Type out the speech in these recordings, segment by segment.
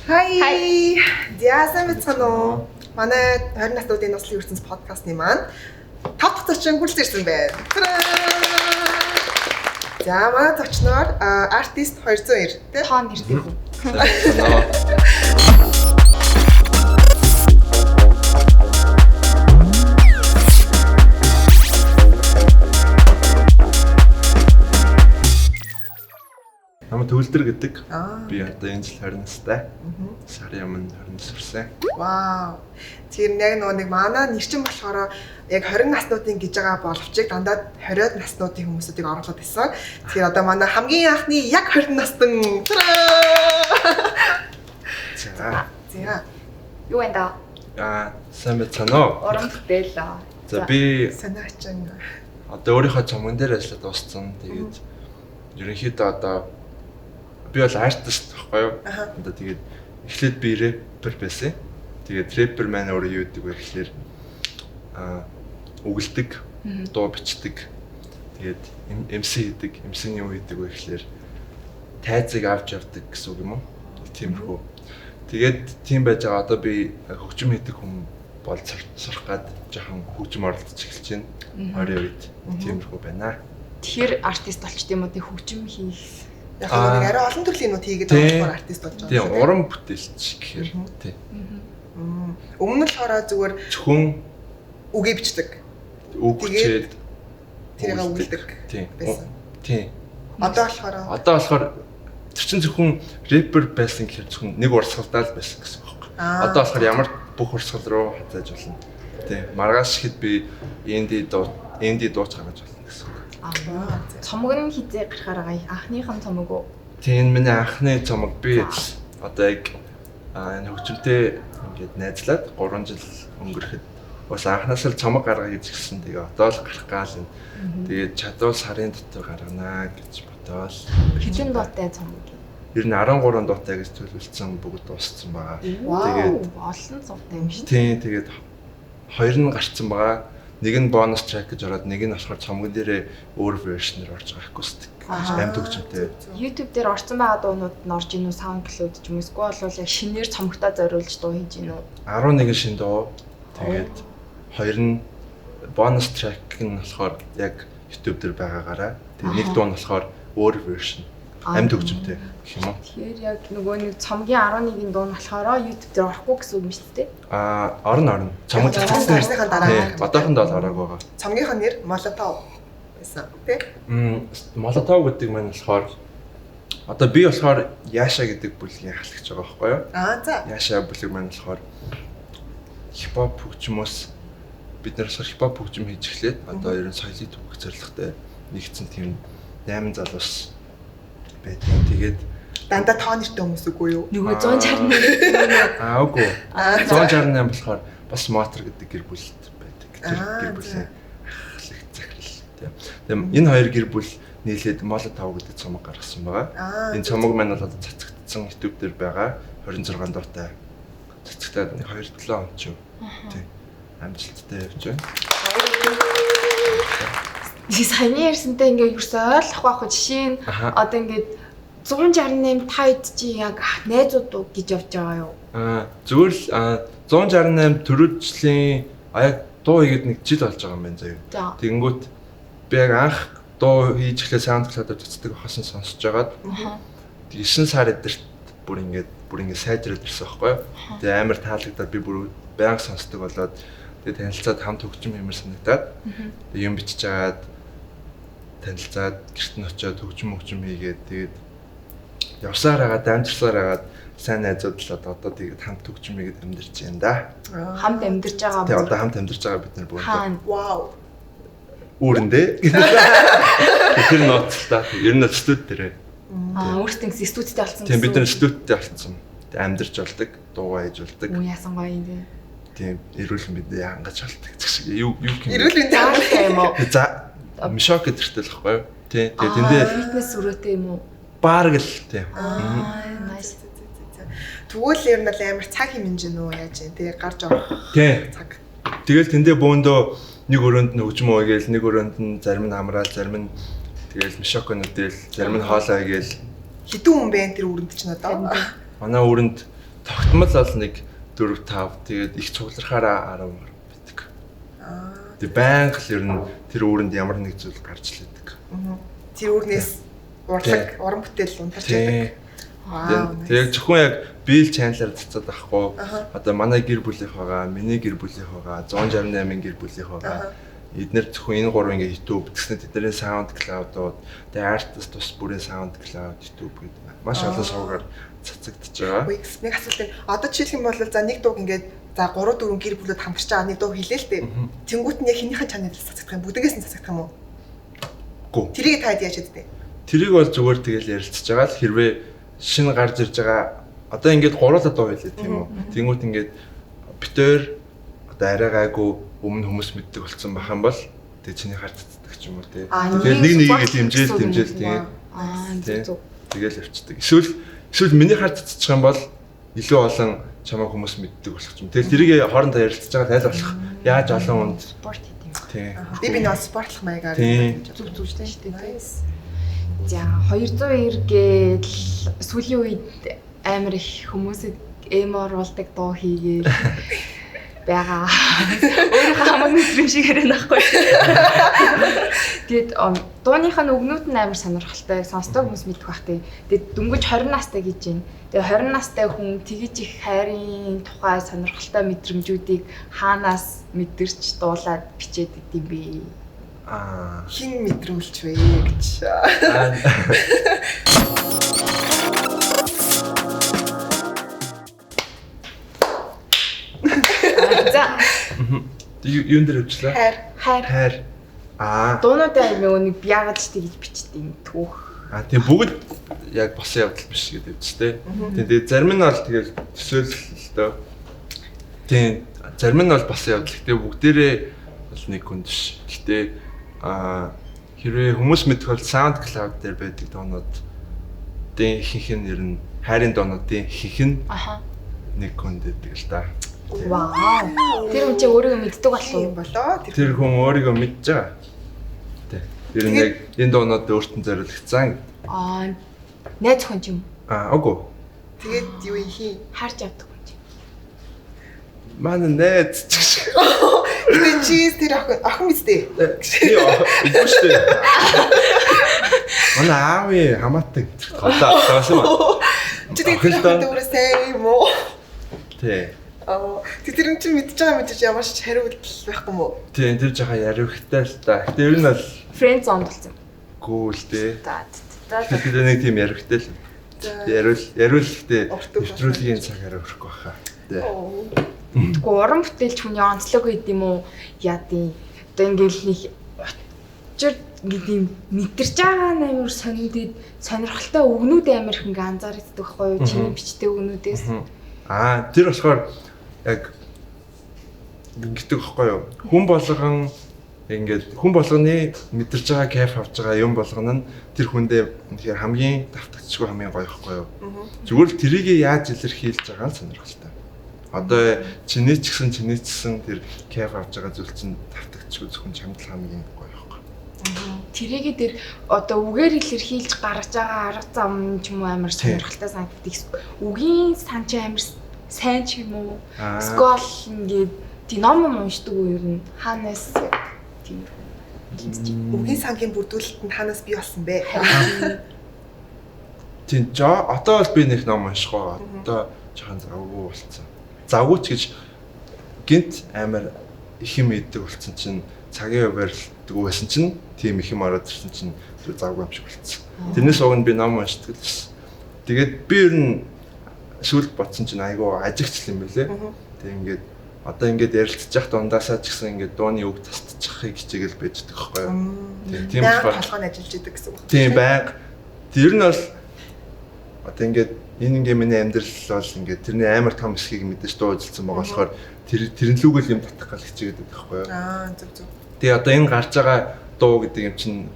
Хай. За сайн байцгаана уу? Манай 20 наснуудын нослын ертөнц подкастны маань 5 дахь зочин хүрэлцэн ирсэн байна. За манай зочноор артист 202 тий? Тоо нэртэй хүн. Намайг Төвлөр гэдэг. Би одоо энэ жил 20 настай. Сарын өмнө 20 нас хүрсэн. Вау. Тэр яг нөгөө нэг манай нэр чинь болохоор яг 20 наснуудын гэж байгаа боловч дандаа 20-од наснуудын хүмүүсүүдийг оруулаад ирсэн. Тэгэхээр одоо манай хамгийн анхны яг 20 настан. За. За. Юу вэ да? Сайн байцгаана уу? Уран бүтээл. За би санаачин. Одоо өөрийнхөө цомгон дээр ажиллаад дууссан. Тэгээд ерөнхийдөө одоо би бол артист байхгүй юу? Одоо тэгээд эхлээд би рэпер байсан. Тэгээд рэпер маань өөрөө юу гэдэг вэ гэхээр үгэлдэг, дуу бичдэг. Тэгээд MC хийдэг, MC-ний юу хийдэг вэ гэхээр тайзыг авч явдаг гэсэн үг юм уу? Тиймэрхүү. Тэгээд тийм байж байгаа одоо би хөгжим хийдэг хүн бол сурах гад жоохон хөгжим оролцож эхэлж байна. 20 үед тиймэрхүү байна. Тэгэхээр артист болчт юм уу? Тэг хөгжим хийх. Яг нэг арай олон төрлийн юмуд хийгээд байгаа артист болж байгаа. Тийм, уран бүтээлч гэхээр тий. Өмнө нь болохоор зүгээр зөвхөн үгээ бичдэг. Үг бичээд тэрийг үгэлдэг байсан. Тийм. Одоо болохоор тэр чинь зөвхөн рэпер байсан гэхээр зөвхөн нэг урсгалдаа л байсан гэсэн үг байхгүй. Одоо болохоор ямар бүх урсгал руу хазааж болно. Тийм. Маргааш ихэд би инди дууч гаргаж болно гэсэн үг. Цомог нь хизээ гарахаар байгаа. Анхных нь цомог уу? Тийм, миний анхны цомог би одоо яг энэ хөгжимтэй ингээд найзлаад 3 жил өнгөрөхөд бас анханаас л цомог гаргая гэж гисэн. Тэгээ одоо л гарах гал энэ. Тэгээд чадвал сарын дотор гарганаа гэж бодоол. Хэдэн дуутай цомог юм? Ер нь 13 дуутай гэж төлөвлөсөн, бүгд дууссан байгаа. Тэгээд олон дуутай юм шүү. Тийм, тэгээд хоёр нь гарцсан байгаа. Нэг нь бонус трек гэж ороод, нэг нь болохоор цомгон дээрээ өөр вершнээр орж байгаа акустик амт хөгжимтэй. YouTube дээр орсон байгаа дуунууд нь орж ийн үү, SoundCloud ч юм уу, эсвэл бол яг шинээр цомогтой зориулж дуу хийж ийн үү? 11 шинэ дуу. Тэгээд хоёр нь бонус трек нь болохоор яг YouTube дээр байгаагаараа. Тэгээд нэг дуу нь болохоор өөр вершн. Амт хөгжимтэй гэх юм уу? Тэгэхээр яг нөгөө нэг цомгийн 11-ийн дуу нь болохоор YouTube дээр орохгүй гэсэн үг юм шүү дээ. Орно. Цомог цацсныхаа дараа. Одоохондоо л ороогүй байгаа. Цомгийнхоо нэр Молотов байсан тий? Молотов гэдэг маань болохоор одоо би болохоор Яша гэдэг бүлгийн халагч байгаа байхгүй юу? За. Яша бүлэг маань болохоор хипхоп хөгжмөөс бид нар болохоор хипхоп хөгжим хийж эхлээд одоо ер нь соёлын түвх зорилготой нэгдсэн тийм 8 залуус байдаг. Тэгээд дандаа тоо нэртэй хүмүүс үгүй юу? Нөгөө 168. Үгүй. 168 болохоор бас Мотор гэдэг гэр бүлд байдаг. Тэр гэр бүлийн ахлагч захирал тийм. Тэгээд энэ хоёр гэр бүл нийлээд Молотов гэдэг цомог гаргасан байгаа. Энэ цомог маань бол одоо цацагдсан YouTube дээр байгаа 26 дуутай. Цацагтаад нэг 2-7 он ч юм. Тийм. Амжилттай явж байна. Саяны ярьсантай ингээ ерөөсөө ойлгохгүй байхгүй. Жишээ нь одоо ингээд 168 та хэд чи яг найзууд уу гэж явж байгаа юу? Зүгээр л 168 төрөлжлийн яг дуу хийгээд нэг жил болж байгаа юм байна заяа. Тэгэнгүүт би яг анх дуу хийж эхлээ SoundCloud-аар цацдаг байхаас нь сонсож байгаад 9 сар эдэрт бүр ингээд сайжраад ирсэн байхгүй юу? Тэгээ амар таалагдаад би бүр байнга сонсдог болоод тэгээ танилцаад хамт хөгжим хиймэр санагдаад тэгээ юм бичиж агаад танилцаад гэрт нь очиод хөгжим хийгээд тэгээд явсаар агаад амжирсаар агаад сайн найзууд л одоо тэгээд хамт хөгжим хийгээд амьдарч байна да. Хамт амьдарч байгаа. Тэгээ одоо хамт амьдарч байгаа бид нар бүр. Вау. Үүрэндээ. Тэр нууцлаа. Ер нь студ дээрээ. Өөртөө гэсэн студидтэй болсон гэсэн. Тийм, бид нар студидтэй болсон. Тэг амьдарч болдог, дуугаа хийж болдог. Үу яасан гоё юм бэ. Тийм, эрүүл мэндээ хангаж болдог гэх шиг. Юу юм. Эрүүл мэндээ хангах юм уу? За, мишок гэдэртэй л байхгүй юу? Тийм. Тэгээ тэндээ фитнес өрөөтэй юм уу? Бараг л тийм. Nice. Тэгвэл ер нь бол амар цаг хэмнэж гэнэ үү яаж юм тий гарч орох цаг. Тэгэл тэндээ бөөндөө нэг өрөөнд нь хөгжим ууя гээл, нэг өрөөнд нь зарим нь амраал, зарим нь тэгэл мишок нүдэл, зарим нь хоолой гээл. Хэдэн хүн бэ тэр өрөөнд чинь одоо? Манай өрөөнд Тогтмол бол нэг 4 5 тэгээд их цуглархаараа 10 байдаг. Тэгээд байнга л ер нь тэр үүрэнд ямар нэг зүйл гарч л идэг. Тэр үүрнээс урлаг, уран бүтээл унтарч байдаг. Тэгээд зөвхөн яг би л чаналаар цацаад байхгүй. Одоо манай гэр бүлийнх байгаа, миний гэр бүлийнх байгаа, 168-ын гэр бүлийнх байгаа. Эднэр зөвхөн энэ гурван ингээ YouTube тэгснэ тэдний SoundCloud-ууд, тэгээд artist тус бүрийн SoundCloud, YouTube гэдэг маш олон сувгаар цацагдчихж байгаа. Нэг асуулт юм. Одоо жишээлх юм бол за нэг дууг ингээд за 3 4 гэр бүлүүд хамтарч байгаа нэг дуу хэлээ л дээ. Тэнгүүт нь яг хинийхэн чаналаас цацагдах юм? Бүгднгээс нь цацагдах юм уу? Үгүй. Тэрийг та яаж яддаг? Тэрийг бол зүгээр тэгэл ярилцж байгаа л хэрвээ шинэ гарч ирж байгаа одоо ингээд гуруула дуу хэлээ тийм үү. Тэнгүүт ингээд битээр одоо арай гайгүй өмнө хүмүүс мэддэг болсон байх юм бол тэг чиний хар цацдаг ч юм уу тий. Тэгээд нэг нэгийг дэмжээл тий. Зөв. Тэгэл явцдаг. Эсвэл миний хар цацчих юм бол илүү олон чамайг хүмүүс мэддэг болох юм. Тэгэл тэрийг хоорондоо ярилцж байгаа аль болох яаж олон хүнд спорт хийх юм. Тий. Би нөө спортлох маягаар зүг зүг шүү дээ. За 290 гээл сүүлийн үед амар их хүмүүсийг эмо оруулдаг дуу хийгээл байгаа. Өөрийнхөө хамаг мэдрэмж шиг яриад байхгүй. Тэгээд дууных нь үгнүүд нь амар сонирхолтой. Сонсдог хүмүүс мэдэх бах тий. Тэгээд дөнгөж 20 настай гэж байна. Тэгээд 20 настай хүн тэгэж их хайрын тухай сонирхолтой мэдрэмжүүдийг хаанаас мэдэрч дуулаад бичээд идэм бэ? Хин мэдрүүлж вэ гэж. За. Юун дээр хөвчлээ? Хайр. Хайр. Дуунуудаа нөгөө нэг яагаад ч тэгж бичдэг түүх. Тийм бүгд яг босон явдал биш гэдэг юм ч тий. Тэгээд зарим нь бол тэгэл төсөөлөл л дөө. Тийм зарим нь бол босон явдал. Гэтэ бүгдээрээ бол нэг хүн биш. Гэтэ хэрвээ хүмүүс мэдэх бол SoundCloud дээр байдаг дуунуудын ихэнх нь ер нь хайрын дуунуудын ихэнх нь нэг хүнд байдаг л да. Вау. Тэр хүн чи өөрийгөө мэддэг болов юм болоо. Тэр хүн өөрийгөө мэдж байгаа. Тий. Тэр нь яг энэ дуунууд өөрт нь зориулагдсан. Найз хүн ч юм уу? Үгүй. Тэгээд юу юм хий? Харж авдаг хүн чи. Манай найз ч гэж. Тэгээд чи тэр охин биз дээ. Йоо, үгүй шүү дээ. Манай аавын хамаатай гэдэг голоо авсан юм. Чи тэгээд тэр охинтой өөрөө сайн юм уу? Тий. Тэр нь чи мэдж байгаа мэдээж ямар ч хариу үйлдэл байхгүй мó? Тийм, тэр жоохон яриухтай л та. Гэтэ ер нь бол friend zone болсон. Гүү л дээ. За. Тэр нэг тийм яриухтай л. Яриул гэтэ нэвтрүүлгийн цаг арай өрөхгүй баха. Тий. Тэгвэл уран бүтээлч хүний онцлог байд юм уу? Яа тийм. Одоо ингээл нэг учир ингээд юм мэдэрч байгаа амар сонирхолтой сонирхолтой үгнүүд амар их ингээ анзаардаг байхгүй юу? Чиний бичдэг үгнүүдээс. Тэр болохоор яг ингэдэг байхгүй юу? Хүн болгон ингээд хүн болгоны мэдэрч байгаа кайф авч байгаа юм болгоно нь тэр хүндээ үнэхээр хамгийн давтагдчихгүй хамгийн гоё байхгүй юу? Зүгээр л тэрийг яаж илэрхийлж байгаа нь сонирхолтой. Одоо чиний ч гэсэн тэр кайф авч байгаа зүйл чинь давтагдчихгүй зөвхөн чамд л хамгийн гоё байхгүй. Тэрийг тэр одоо үгээр илэрхийлж гаргаж байгаа арга зам ч юм уу амар сонирхолтой санагддаг. Үгийн сан чи амар сайн ч юм уу? Эсвэл ингээд тийм ном юм уншдаг уу ер нь? Хаанаас яг тийм үгийн сангийн бүрдүүлэлт нь хаанаас бий болсон бэ? Тийм одоо бол би нэг ном унших байгаа. Одоо жоохон завгүй болсон. Завгүй ч гэж гинт амар их юм идэг болсон чинь цагийн хуваар л байсан чинь тийм их юм ороод ирсэн чинь завгүй юм шиг болсон. Тэрнээс уг нь би ном уншдаг л байсан. Тэгээд би ер нь сүүлд бодсон чинь айгүй ажигч юм бэлээ. Тэг ингээд одоо ингээд ярилцж явах дундаасаа ч гэсэн ингээд дууны үг тасдчиххийг хичээгээл байждаг байхгүй юу. Тийм болохоор толгой нь ажиллаж идэг гэсэн үг. Тийм байнга. Тэр нь бол одоо ингээд энэ ингээ миний амьдрал бол ингээд тэрний амар том хэсгийг мэдээж дуу ажилласан байгаа болохоор тэрэн лүүгээл юм татах гал хичээгээд байдаг байхгүй юу. Зөв зөв. Тэгээ одоо энэ гарч байгаа дуу гэдэг юм чинь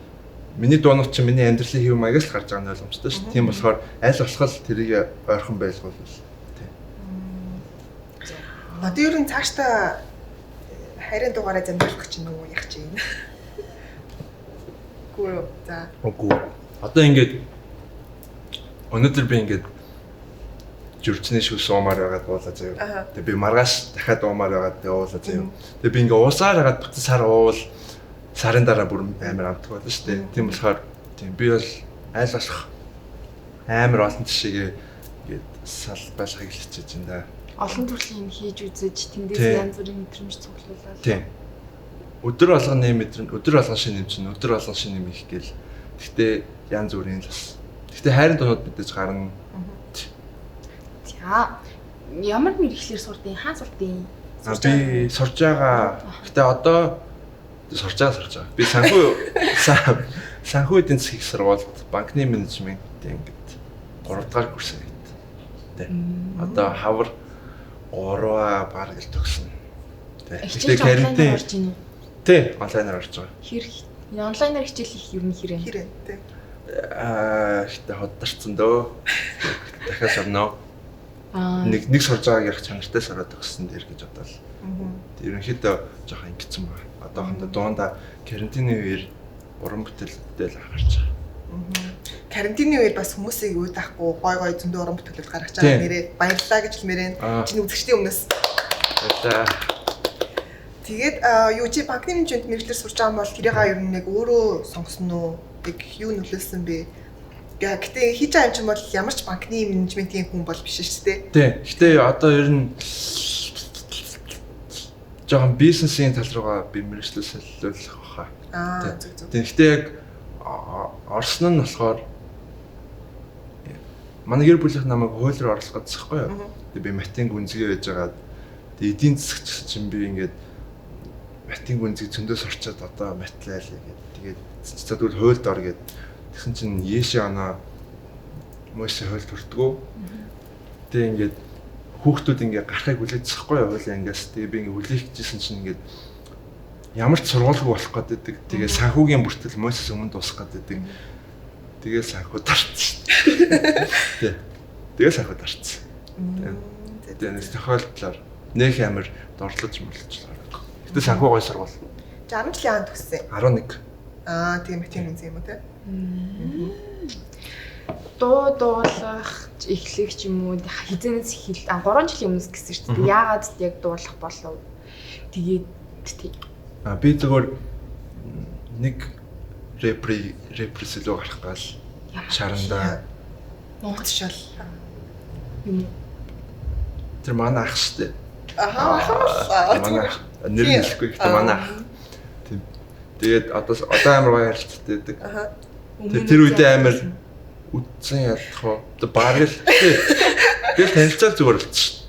миний дуунууд чинь миний амьдралын хэв маягаас л гарч байгаа нь ойлгомжтой шүү. Тийм болохоор аль болох л тэрийг ойрхон байлгуул. Тийм. Одоо ер нь цаашдаа хайрын дугаараа замдуулах гэж нүг яах чинь. Үгүй юу. За. Үгүй. Одоо ингээд өнөөдөр би ингээд Жүрчний шүс уумаар байгаад уулаа заяа. Тэгээ би маргааш дахиад уумаар байгаад тэгээ уулаа заяа. Тэгээ би ингээ уусаар байгаад бүтэн сар уувал сарын дараа бүр амар амтдаг болно шүү дээ. Тийм болохоор тийм би бол аль болох амар олон жишээгээ ингээд салбайлахыг хичээж байна да. Олон төрлийн юм хийж үзэж тэндээс янз бүрийн мэдрэмж цуглуулаад. Тийм. Өдөр болгоны мэдрэмж, өдөр болгон шинэ юм чинь, өдөр болгон шинэ юм их гээл. Гэхдээ янз бүрийн л бас. Гэхдээ хайрын дуунууд мэдээж гарна. За ямар мэргэжлээр сурдیں۔ Хаан сурдیں۔ Би сурж байгаа. Гэтэ одоо сурж байгаа. Би санхүү эдийн засгийн сургуульд банкны менежментийн ингээд 3 дугаар курс хийгээд. Тэ. Одоо хавар 3-аа бараг л төгснө. Тэ. Гэтэ карантин орж ийн үү? Тэ, онлайнаар орж байгаа. Хэр онлайнаар хичээл хийх юм хэрэг? Хэрэг тэ. Гэтэ ходарцсан дөө. Дахиад сурнаа. Нэг сурж байгааг ярих чанартай сураад өгсөн дээр гэж бодоол. Ерөнхийдөө жоохон ингэсэн байна. Одоохондоо дуунда карантины үеэр уран бүтээлтэй л анхаарч байгаа. Карантины үеэр бас хүмүүсийг уйдахгүй гой гой зөндөө уран бүтээлүүд гаргаж байгаа нэрээ баярлалаа гэж хэлмээр байна. Чиний үзэгчдийн өмнөөс. Баярлалаа. Тэгээд юу чи банкны менежмент мэргэжлээр сурж байгаа юм бол тэрийг ер нь нэг өөрөө сонгосон уу? Яг юу нөлөөлсөн бэ? Гэтэ хийж байгаа юм чинь бол ямар ч банкны менежментийн хүн бол биш шүү дээ. Тийм. Гэтэ одоо ер нь жоохон бизнесийн тал руугаа би мэргэжлээ солиулах баха. Зөв зөв. Тийм. Гэтэ яг орсон нь болохоор манай гэр бүлийнх намайг хууль руу оруулах гэсэн байхгүй юу? Тэгээ би математик гүнзгий байж байгаад тэгээ эдийн засагч чинь би ингээд математик гүнзгий зөндөө сурчаад одоо матлаа л гээд тэгээд тэгвэл хуульд ор гээд тэгсэн чинь Еши оноо мөсө хуульд хүртгүү. Тэгээ ингээд хүүхдүүд ингээд гарахыг хүлээчихгүй юу хуулийн ангиас. Тэгээ би ингээд хүлээх гэжсэн чинь ингээд ямар ч сургуульгүй болох гэдэг. Тэгээ санхүүгийн бүртгэл мөсөс өмнө дуусах гэдэг. Тэгээ санхүү дарсан. Тэ. Тэгээ санхүү дарсан. Тэгээ нэг тохиолдлоор нөх амар дорлож мөрлөж л гараг. Гэтэ санхүү гой сургуул. 60 жилийн ан төгссөн. 11. Тийм тийм юм уу те. Дуу дуулах эхлэх ч юм уу хизэнээс эхэл 3 жилийн өмнөөс гэсэн шүү дээ. Яагаад яг дуулах болов? Тэгээд тий. Би зөвхөн нэг рэприс илүү гарах гал шарандаа Монгол шал юм уу? Тэр манай ах шүү дээ. Аха ах. Манай ах. Нэр нь хэлэхгүй гэхдээ манай ах. Тийм. Тэгээд одоо амар гоё харилцаатай байдаг. Аха. Тэр үедээ амар үдсэн ядах уу. Бараг л тэгэл танилцаад зүгээр болчих.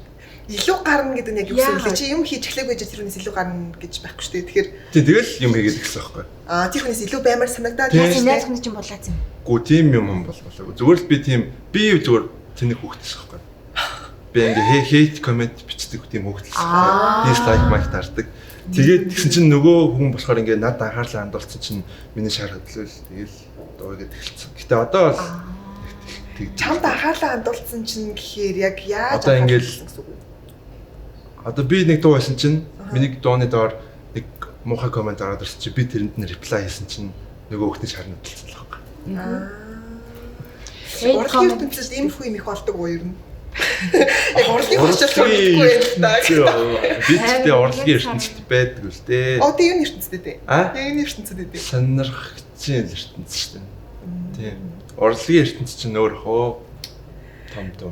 Илүү гарна гэдэг нь яг юу гэсэн юм бэ? Чи юм хийж эхлэегүй гэж тэр хүнээс илүү гарна гэж байхгүй шүү дээ. Тэгэхээр тийм тэгэл юм хийгээд эхэлсэн байхгүй. Тэр хүнээс илүү баймар санагдаад найз хүн чинь болаац юм. Гүү тийм юм болоогүй. Зүгээр л би тийм би зүгээр тэнэг хүүхдээс байхгүй. Би ингээ хейт коммент бичдэг тийм хүүхдээс байхгүй. Дислайк майк дардаг. Тэгээд тэгсэн чинь нөгөө хүн болохоор ингээ над анхаарлаа хандуулсан чинь миний шар хөдлөл тэгэл дуугээд эхэлсэн. Гэтэ одоо бол чамд анхаарлаа хандуулсан чинь гэхээр яг яаж одоо ингээл одоо би нэг дуу байсан чинь миний дууны доор нэг муухай коммент ороод ирсэн чинь би тэрэнд нь реплай хийсэн чинь нөгөө хүүхдийн шар хөдөлсөн л байхгүй. Урлагийн ертөнцид иймэрхүү юм их болдог уу ер нь? Яг урлагийн хүчээр мэдгүй юм л да. Би ч гэдэг урлагийн ертөнцид байдаг л дээ. Оо тий юуны ертөнцид дээ. Юуны ертөнцид дээ. Сонирхчийн ертөнц шүү дээ. Тийм. Урлагийн ертөнц чинь өөр хөө том том.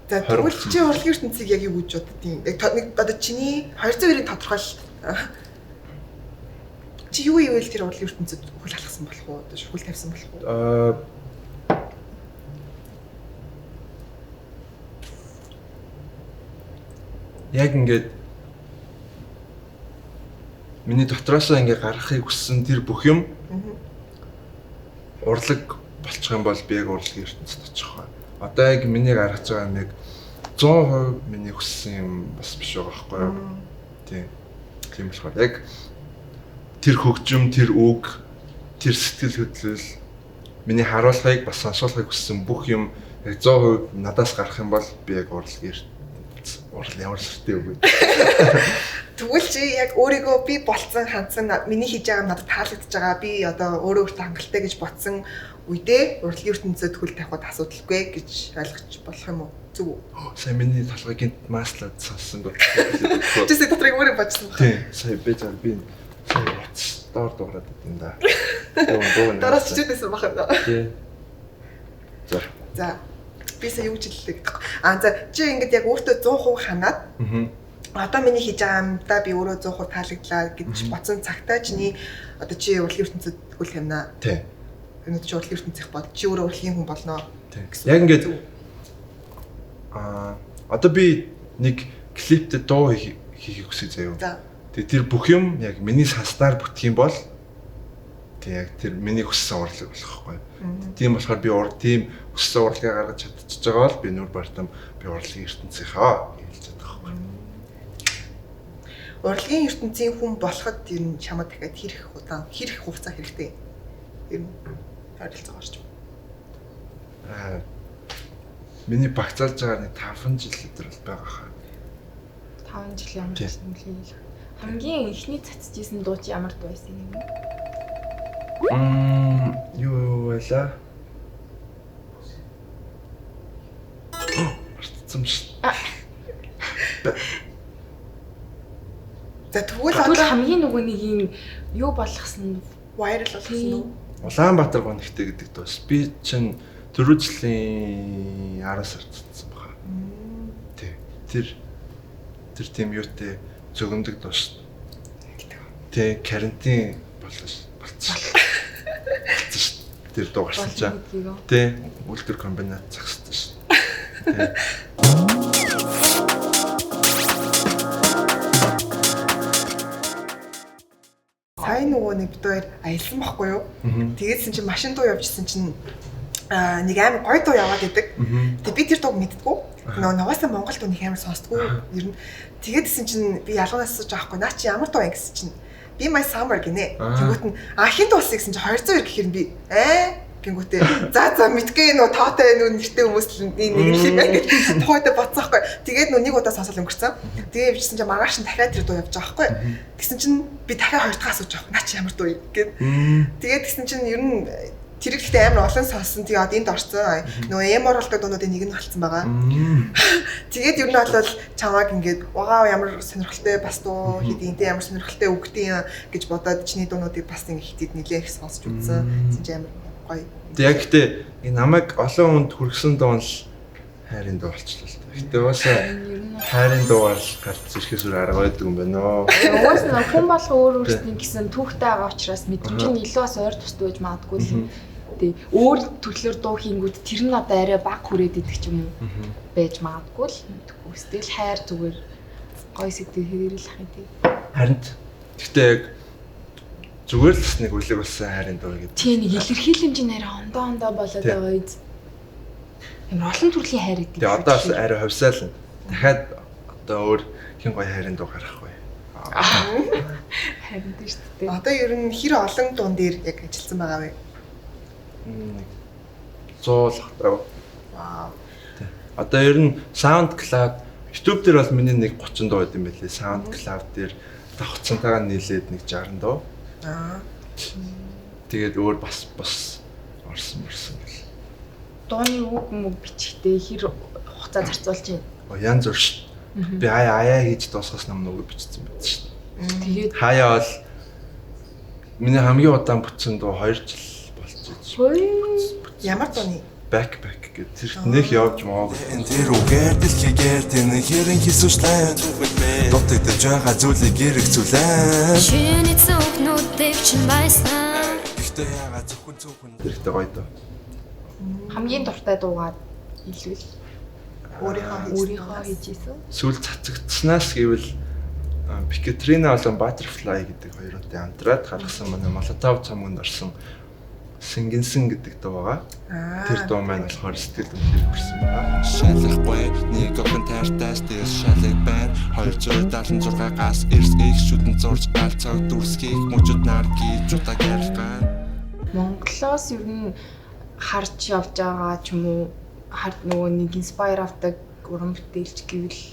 За тэгвэл чи урлагийн ертөнцийг яг юу гэж боддیں۔ Яг нэг одоо чиний 202-ийн тодорхойлолт чи юу ивэл тэр урлагийн ертөнцид хөл алхсан болох уу? Одоо шүхэл тавьсан болох уу? Яг ингээд миний дотроосоо ингээд гаргахыг хүссэн тэр бүх юм урлаг болчих юм бол би яг урлагийн ертөнцид очих бай. Одоо яг миний гаргаж байгаа юм яг 100% миний хүссэн юм бас биш байгаа байхгүй юу? Тийм. Тийм болохоор яг тэр хөгжим, тэр үг, тэр сэтгэл хөдлөл миний харуулгыг бас сонсуулахыг хүссэн бүх юм яг 100% надаас гарах юм бол би яг урлагийн ертөнц урал ямар сүртэй үг вэ? Тэгвэл чи яг өөрийгөө би болцсон хандсан миний хийж байгаа юм надад таалагдж байгаа би одоо өөрөө өөртөө хангалттай гэж бодсон үедээ урлагийн ертөнцид хөл тавихад асуудалгүй гэж ойлгож болох юм уу? Зүг үү? Сая миний толгой гинт маслаад сонссон гоо. Чи сая дотрыг өөрөө бодсон баг. Тийм. Сая би зар би сая утас доор дуурайд идэв да. Дуу. Дараас чичээдсэн баг юм. Тийм. За. За. Би сая юу гэж хэллээ гэдэг. Аа за чи ингээд яг өөртөө 100% ханаад одоо миний хийж байгаа юмдаа би өөрөө 100% таалагдлаа гэж бодсон цагтаа чиний одоо чи урлагийн ертөнцид үл тавина. Тийм. Энэ чи урлагийн ертөнцийнх бол чи өөрөө урлагийн хүн болно. Тийм. Яг ингээд одоо би нэг клиптэй дуу хийхийг хүсэж заяа. За. Тэгээ тэр бүх юм яг миний санснаар бүтэх юм бол тэг яг тэр миний хүссэн урлаг болох байхгүй. Тийм болохоор би тийм хүссэн урлагийг гаргаж чадчихж байгаа бол би нүр бартам би урлагийн ертөнцийнхаа гэж хэлж чадах байхгүй. Урлагийн ертөнцийн хүн болоход ер нь чамд дахиад хэрэг удаан, хэрэг хугацаа хэрэгтэй. Ер нь ойролцоогоор ч. Миний багцаалж байгаа нэг 5 жил өдр бол байгаа хаа. 5 жил ямар ч юм лээ. Хамгийн эхний цацж исэн дуу чи ямар дуу байсан юм бэ? Юу байлаа? Мартсан шүү. За тэгвэл одоо хамгийн нөгөө нэг юм юу болгосон viral болгосон уу? Улаанбаатар гонхтой гэдэг дуус. Би чинь түрүү жилийн 10 сард цацсан баха. Тий. Тэр тийм юутэй зөгөндөг дуус. Тий, карантин болсон шүү. Тэр дуу гарсан чаа. Тий, үйлдвэр комбинат зогссон шүү. Тий. Сая нөгөө нэг бид хоёр аялсан байхгүй юу? Тэгээдсэн чинь машин дуу явжсэн чинь нэг амар гоё дуу яваад идэг. Тэгээ би тэр дууг мэддэггүй. Нөгөө нугасаа монгол дуу нэг амар сонсдгоо. Ер нь тэгээдсэн чинь би ялгаанаас асууж байгаа хгүй. Наа чи ямар дуу юм гэсэн чинь би my summer гинэ. Тэнгүүт нь хин дуусан гэсэн чинь 202 гэхэр би гингүүтээ за мэдгүй нөө тоотой нөө нэртэй хүмүүс л нэг л юм байна гэж тухайдаа бодсон байхгүй. Тэгээд нөө нэг удаа сонсол өнгөрцөн. Тэгээ явжсэн чинь маргааш нь дахиад тэр дуу явж байгаа байхгүй. Тэгсэн чинь би дахиад хоёр дахь асууж байгаа. Наа чи ямар дуу юм гэд. Тэгээд тэгсэн чинь ер нь тэр ихтэй амар олон сонссон. Тэгээ одоо энд орсон. Нөгөө эморалдаг дуунуудын нэг нь болцсон байгаа. Тэгээд ер нь бол чамааг ингээд вау ямар сонирхолтой бас дуу хийдیں, ямар сонирхолтой үгтэй гэж бодоод чиний дуунуудыг бас ингээд хитэд нэлээх сонсч үзсэн. Тэгсэн чинь амар гоё. Яг гэтээ намайг олон хүнд хүргэсэн дуу нь л хайрын дуу болчихлоо л та. Гэтэ угаасаа хайрын дуугаар л гарч ирэхээс өөр арга байдаг юм байна оо. Угаасаа хүн болго өөр өөрсдийн гэсэн түүхтэй байгаа учраас мэдрэмж нь илүү бас ойр тустай байж магадгүй л. Тэг өөр төрлөөр дуу хийнгүүт тэр нь одоо арай бага хүрээд идэх ч юм уу байж магадгүй л мэдгүй. Сэтгэл хайр зүгээр гоё сэтгэл хэрэл ах юм тий. Харин гэтээ яг зүгээр л бас нэг үлэг болсон хайрын дуу гэдэг. Тий нэг илэрхийлэмж нь арай ондоо болоод байгаа үз. Ямар олон төрлийн хайр гэдэг. Тий одоо бас арай хувьсаална. Дахиад одоо өөр хэн гоё хайрын дуу гаргах вэ? Харин тий шүү дээ. Одоо ер нь хэр олон дуун дээр яг ажилласан байгаа вэ? Нэг 100 л хатаа. Вау. Тий. Одоо ер нь SoundCloud, YouTube дээр бол миний нэг 30 дуу байд юм байлээ. SoundCloud дээр давхцантайгаа нийлээд нэг 60 дуу. Аа. Тэгээд өөр бас орсон гэл. Дууны үг мөг бичгтээ хэр хугацаа зарцуулж байна? Янз бүр шүү. Би аяа хийж дуусгаас өмнө үг бичсэн байсан шүү. Тэгээд хаяа бол миний хамгийн удаан бүтсэн дуу 2 жил болж байна. Ямар дууны? Backpack гэдэг тэр нэх явж маа. Тэр үгээр дэлхийгээр тэн хэрэн хийсвчлээ. Дутагдж байгаа зүйлийг хэрэгцүүлээ. Чиний зүгнүүдийг чинь байсан. Гэхдээ яагаад зөвхөн тэрхтээ гоё дуу. Хамгийн дуртай дуугаад илвэл өөрийнхөө хийжсэн. Сүүл цацагдсанаас гэвэл Пикетрина болон Butterfly гэдэг хоёр удаа хамтраад гаргасан манай Молотов цомгонд орсон Сэнгэнсэн гэдэг дуу байгаа. Тэр дуу маань болохоор сэтгэл үнхээр хүрсэн байна. Шалахгүй нэг охин тартаас тэр шалыг байна. 276 газ эрс их шүдэн зурж алцаг дүрсгийг мөчөд нар гэж удаа гэрэлгэн. Монголоос ер нь харж явж байгаа ч юм уу хард нөгөө нэг инспайр авдаг уран бүтээлч гэвэл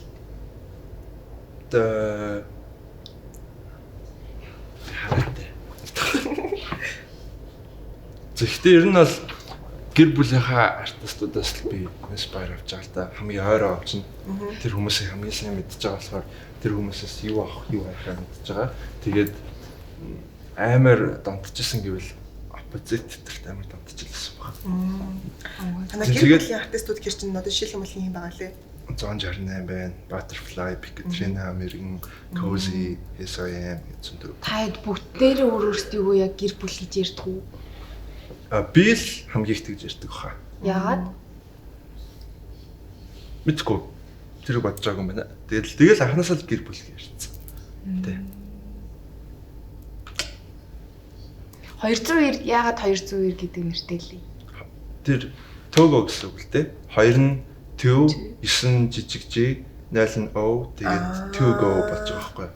хараатай. Гэхдээ ер нь бол гэр бүлийнхаа артистуудаас л би inspire авч байгаа л да. Хамгийн ойроо авчна. Тэр хүмүүсийг хамгийн сайн мэдж байгаа болохоор тэр хүмүүсээс юу авах, юу хайхаа мэдж байгаа. Тэгээд амар донтчихсан гэвэл opposite төрт амар донтчихлсэн баг. Танай гэр бүлийн артистууд гэр чинь одоо жишээлх юм бол юм байгаа лээ. 168 байна. Butterfly, Katrina, Мэргэн, Cozy, SIM гэсэн төв. Та хэд бүгдээрээ өөр өөрсдийгөө яг гэр бүл гэж ярьдаг уу? А би л хамгийн их тэгж ярьдаг хаа. Яагаад? Мэдгүй. Тэр бодож байгаагүй юм байна. Тэгэл анхнаасаа л гэр бүл гэж ярьсан. Тэ. 290 яагаад 290 гэдэг нэртэй лээ? Тэр Togo гэсэн үг л дээ. Хоёр нь 2 9 жижиг G 0 нь O тэгээд Togo болж байгаа байхгүй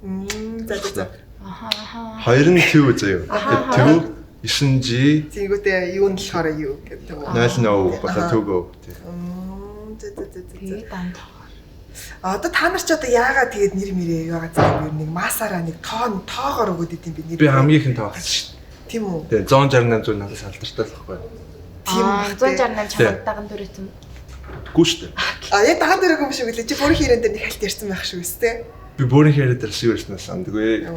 юу? За. Ахаа. Хоёр нь 2 заяа. Тэгээд 2 9 G зингүүтээ юу нь болохоор юу гэдэг үү? 0 нь O болоо Togo тий. За. Тэгээд дандаа. Одоо та нар ч одоо яагаад тэгээд нэр мэрээ яагаад заа юм нэг масаараа нэг тоогоор өгөөд идэм би нэр. Би хамгийн ихэн тоолсон шүү дээ. Тийм үү? Тэгээд 168 зүйл надад салдартай л байхгүй юу? Тийм байх. 168 чамд даган дөрөв юм. Үгүй шүү дээ. А яг даган дөрөв юм шиг үлээ. Чи бүрийн хэрэн дээр нэг хальт ярьсан байх шүү дээ. Би бүрийн хэрэн дээр юу ярьснаас сандаггүй.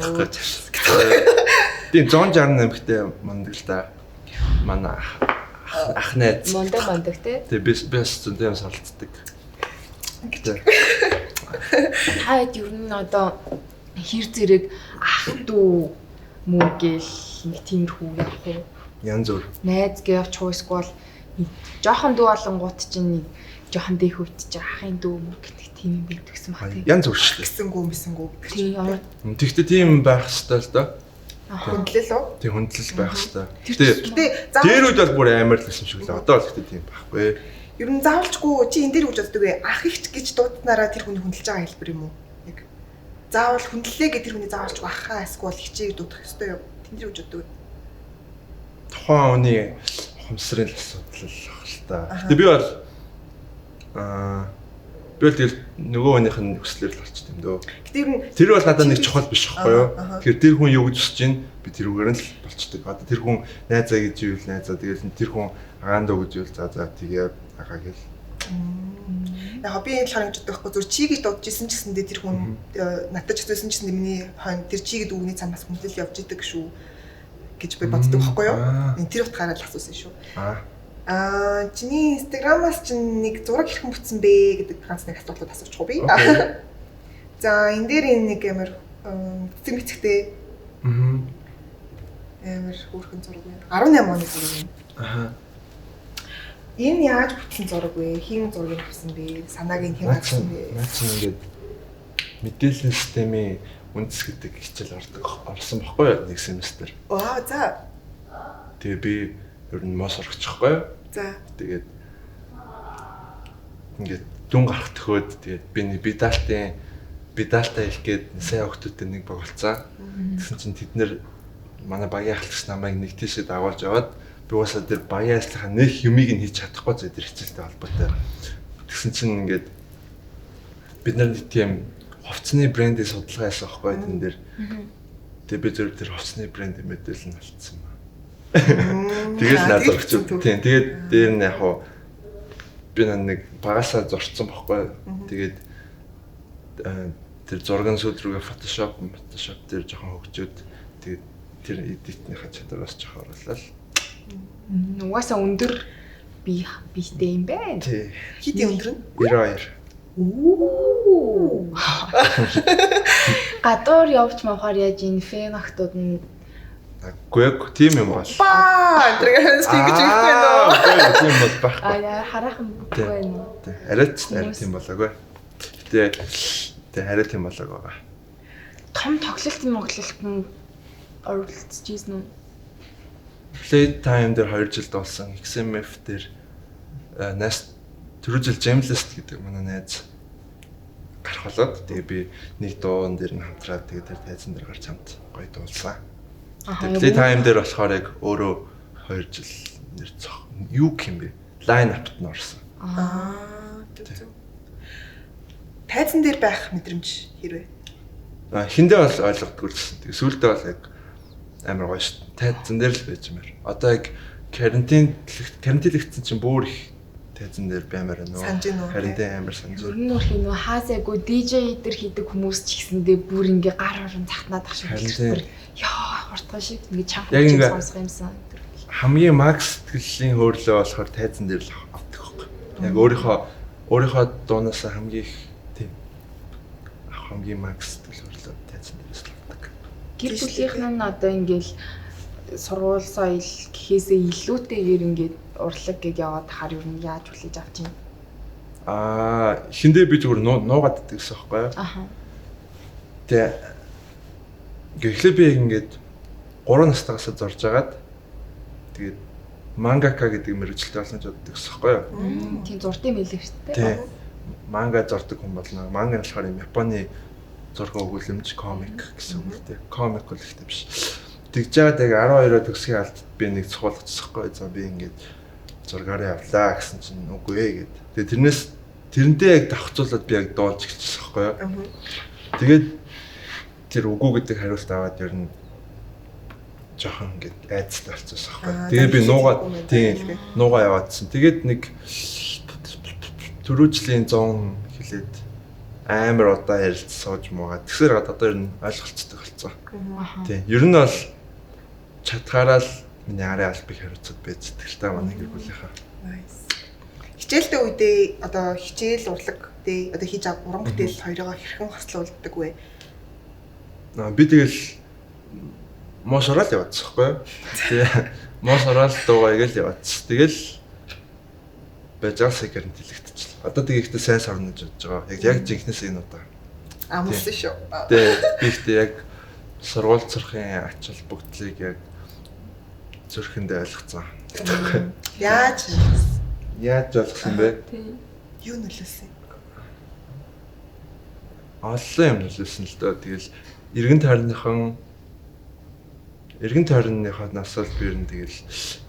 Тийм 168 гэхдээ мундаг л да. Манай ах найз. Мундаг те. Тэгээ би бас зөндөө юм салцдаг. Та хэд ер нь одоо хэр зэрэг ах дүү мүү гэл нэг тиймэрхүү явах уу? Янз бүр. Найз гээ явчих уу эсвэл жоохон дүү болонгууд чинь нэг жоохон дэх үед чинь ахын дүү мүү гэдэг тийм юм байдаг гэсэн баг тийм. Янз бүр шүү дээ. Гэсэнгүү мэсэнгүү гэдэг чинь. Тэгвэл тийм байх хэрэгтэй л доо. Хүндлэл үү? Тийм хүндлэл байх хэрэгтэй. Гэтэ дээр үед бол бүр амар л байсан шиг лээ. Одоо бол гэтэ тийм байхгүй. Ер нь заавалчгүй чи энэ дээр үгж боддог вэ? Ах ихч гэж дуудсанараа тэр хүний хүндэлж байгаа хэлбэр юм уу? Яг заавал хүндлэлээ гэж тэр хүний заавалчгүй ахаа эсвэл ихчийг дуудах ёстой юу? Тэн дээр үгж боддог. Тухайн хүний ухамсарын л асуудал л ах л та. Гэтэ би бол би бол тэгэл нөгөө хүнийх нь хүслээр л болчих юм дөө. Гэтэ ер нь тэр бол надад нэг чухал биш байхгүй юу? Тэгэхээр тэр хүн юу гэж хүсэж чинь би тэрүүгээр нь л болчдөг. Одоо тэр хүн найзаа гэж ивэл найзаа, тэгэл тэр хүн агаан дөө гэж ивэл за тэгээ агаа гэл. Яг би энэ талаар ингэж боддог байхгүй зүр чи гэж дуудаж исэн ч гэсэндээ тэр хүн надад ч гэсэн ч гэсэндээ миний хойно тэр чи гэдэг үгний цаанаас хүндлэл явж идэг шүү гэж би боддог байхгүй юу? Энэ тэр утгаараа л асуусан шүү. Аа чиний Instagram-аас чинь нэг зураг хэрхэн бүтсэн бэ гэдэг ганц нэг асуултууд асуучих уу би. За энэ дээр энэ нэг амар цэцэг мэцэгтэй. Амар хөөрхөн зураг байна. 18 оны зураг юм. Аха. Энэ яаж бүтсэн зураг вэ? Хэн зургийг авсан бэ? Санааг нь хэн авсан бэ? Наа чинь ингээд мэдээллийн системийн үндэс гэдэг хичээл орсон баггүй юу нэг семестр. Вау, за. Тэгээ би ер нь мос орчихгүй юу? За. Тэгээд ингээд дүн гарах төхөөд тэгээд би бидалтай их гээд сайн охтуудтай нэг баг болцсон. Тэгсэн чинь тэд нэр манай багийн ахлагч намайг нэг тийшээ дагуулж яваад би уусаа тэр багийн ажлынхаа нэг юмыг нь хийж чадахгүй зэ тэр хичээлтэй холбоотой. Тэгсэн чинь ингээд бид нар нэг тийм хувцсны брендийн судалгаа хийсэн байхгүй тэн дээр. Тэгээ би зөв тэр хувцсны брендийн мэдээлэл нь алдсан ба. Тэгэл надад зурч. Тийм тэгээд дээр нь яг хуу би нэг багасаа зурцсан байхгүй. Тэгээд тэр зурган сүйд рүүгээ Photoshop дээр жоохон хөгжөөд тэгээд тэр эдитнийхаа чадвараас жоохон оруулаад. Угаасаа өндөр биетэй юм байна. Тий. Хэдийн өндөр нь? 92. Оо. Гадуур явж мавхаар яаж энэ фэн охтууд нь Үгүй яг тийм юм бол. Баа, тэр ингэж ихгүй нөө. Тийм бол байхгүй. Аа хараахан үгүй байна уу? Тий. Арай ч арай тийм болоогүй. Гэтэ тий арай тийм болоог байгаа. Том тоглолт моглолт нь оролцож ийсэн үү? Playtime дээр 2 жил дуулсан, XMF дээр нас түрүү жил Jamlist гэдэг манай найз гарах болоод тэгээ би нэг дуун дээр нь хамтраад тэгээ тэр тайзан дээр гарч хамт гоё дуулсан. Playtime дээр болохоор яг өөрөө 2 жил нэр цох юу гэх юм бэ? Line up-т нь орсон. Аа зөв. Тайзан дээр байх мэдрэмж хэрвээ? Хиндээ бол ойлгодгүй л гэсэн. Тэгээ сүүлдээ бол яг амар гоё шүү. Тайзан дээр л байж юмар. Одоо яг Карантинлэгдсэн чинь бүр их тайзан дээр баймаар байна уу? Карантин амар санаж. Ер нь бол энэ хаасайгүй DJ дээр хийдэг хүмүүс ч гэсэндээ бүр ингээ гар орон захнаад ах шиг бүр яа хурдхан шиг ингээ чанга сонсох юмсан. Хамгийн макс сэтгэлийн хөөрлөө болохоор тайзан дээр л авдаг байхгүй. Яг өөрийнхөө дуунаас хамгийн их тийм хамгийн макс сэтгэл хөдлөө тайзан дээрээс л авдаг. Гэр бүлийнх нь одоо ингээл сургууль соёл гэхээсээ илүүтэйгээр ингээд урлаг гэж яваад хаар юу нь яаж хүлээж авч юм? Эхэндээ би зүгээр нуугаад иддэг гэсэн байхгүй юу? Аха. Тэгээ эхлээ би ингээд 3 настайгаас зорж агаад тэгээд мангака гэдэг мэргэжилтэй болно гэж боддог гэсэн байхгүй юу? Тийм зурдын мэлэг шүү дээ. Тийм. Манга зурдаг хүн болно. Манга нь болохоор юм Японы зураг өгүүлэмж комик гэсэн үг л дээ. Комик бол ихтэй биш. Тэгж жагаад яг 12-оо төгсгийн алдад би нэг цухалгацсахгүй. За би ингээд зургаараа явлаа гэсэн чинь үгүй ээ гэд. Тэгээ тэрнээс тэрнтэй яг давхцуулаад би яг дуулж эхэлчихсэн байхгүй юу? Тэгээд тэр үгүй гэдэг хариулт аваад ер нь жоохон ингээд айцтай болчихсон байхгүй юу? Тэгээ би нуугаа тийм нуугаа яваадсан. Тэгээд нэг түрүү жилийн 100 хэлээд амар удаа ярилцсан сууж муугаа. Тэгсээр гад одоо ер нь ойлголцдог болсон. Тийм. Ер нь бол чадхаараа л миний арын албыг хариуцаад байж л та манай гэр бүлийнхаа. Nice. Хичээлтэй үедээ одоо хичээл урлаг тий одоо хийж ав уран бүтээл хоёроо хэрхэн хослуулдаг вэ? Би тэгэл муу сураад яваадсан байхгүй юу? Тий. Муу сураад дуугаа игээл яваадсан. Тэгэл байж байгаа карантинлэгдчихлээ. Одоо тэгээ ихтэй сайн сарна гэж бодож байгаа. Яг жинхнээс энэ удаа. Амарсан шүү. Тий. Би ихтэй яг сургууль сурахын ач холбогдлыг яг зүрхэндээ ойлгоцсон. Яаж ойлгосон бэ? Тий. Юу нөлөөлсөн? Олон юм нөлөөлсөн л дөө. Тэгэл эргэн тойрныхоо нас бол би ер нь тэгэл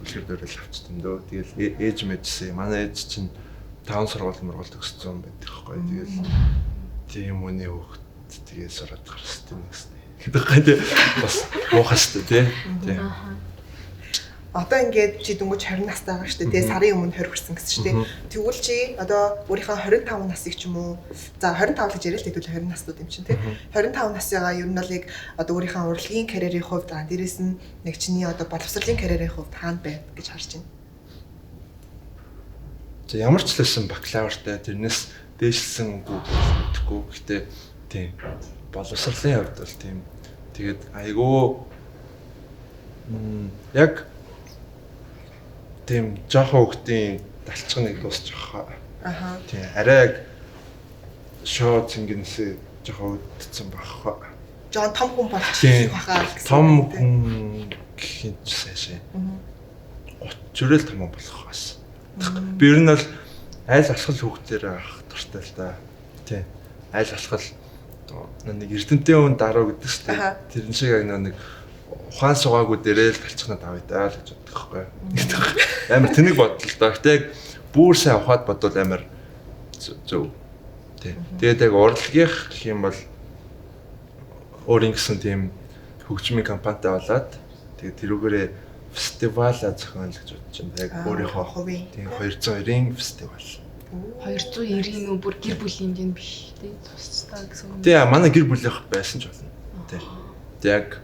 үлгэр дуурайл авчтан дөө. Тэгэл ээж мэжсэн. Манай ээж чинь 5 сургууль мургуул төгссөн байдаг байхгүй. Тэгэл тийм үний хүүхэд тэгээ сураад гарсан юм гэсэн. Гэдэг гай тий. Бас муухай шүү дээ тий. Одоо ингээд чи дөнгөж 20 настай байгаа шүү дээ. Тэгээ сарын өмнө 20 хүрсэн гэсэн шүү дээ. Тэгвэл чи одоо өөрийнхөө 25 насыг ч юм уу за 25 л гэж яриа л тэгвэл 20 наснууд юм чинь тий. 25 насыгаа ер нь бол яг одоо өөрийнхөө урлагийн карьерийн хувьд дээрээс нь нэг чиний одоо боловсролын карьерийн хувьд хаана байна гэж харж байна. За ямар ч лсэн бакалавртай тэрнээс дээшилсэн үгүй мэдэхгүй. Гэхдээ тийм боловсролын хувьд бол тийм тэгээд айгүй яг тийм жоохон хүүхдийн талчганыг дуусчих хаа. Аха. Тийм арай яг шоу цэнгэнсээ жоохон үүдсэн байх хаа. Жоон том хүн болчих баха гэсэн. Том хүн гэхин ч сайшаа. 30 өрөөл том болох бас. Би ер нь бол айл алхал хүүхдээр авах дуртай л да. Тийм. Айл алхал нэг эрдэмтэн хүн даруу гэдэг шүү дээ. Тэрэн шиг яг нэг ухаан суугаагүй дээрээ л талчхнаад авъя даа л гэж боддог байхгүй. Амар тэнэг бодол доо. Гэтэ яг бүр сайн ухаад бодвол амар зөв. Тий. Тэгээд яг урлагийнх гэх юм бол өөрийн гэсэн тийм хөгжмийн компанитай болоод тэгээд тэрүүгээрээ фестивалаа зохион л гэж бодож байна. Яг өөрийнхөө тийм 290-ийн фестивал. 290-ийн үү бүр гэр бүлийн хэмжээнд биш тий тусцтай гэсэн үг. Тий манай гэр бүлийнх байсан ч болно. Тий. Яг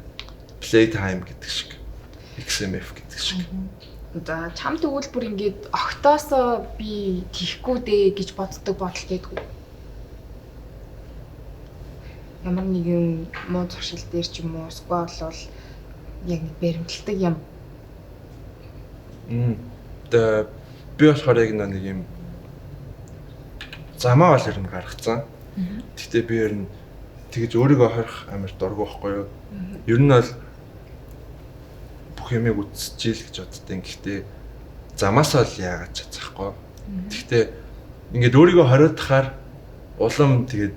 Playtime гэдэг шиг XMF гэдэг шиг. За чам тэгвэл бүр ингээд огтоосоо би тийхгүй дээ гэж боддог бодол байдгүй. Ямар нэгэн муу зуршил дээр ч юм уу эсвэл бол яг нэг баримталдаг юм. Тэгээ би болохоор яг нэг юм замаа бол ер нь гаргацсан. Гэхдээ би ер нь тэгж өөрийгөө хорих амар дургүй байхгүй юу? Ер нь бол бүх юмыг үзчихэл гэж боддیں۔ Гэхдээ замаасаа л яагаад чадсахгүй. Гэхдээ ингээд өөрийгөө хориодохоор улам тэгээд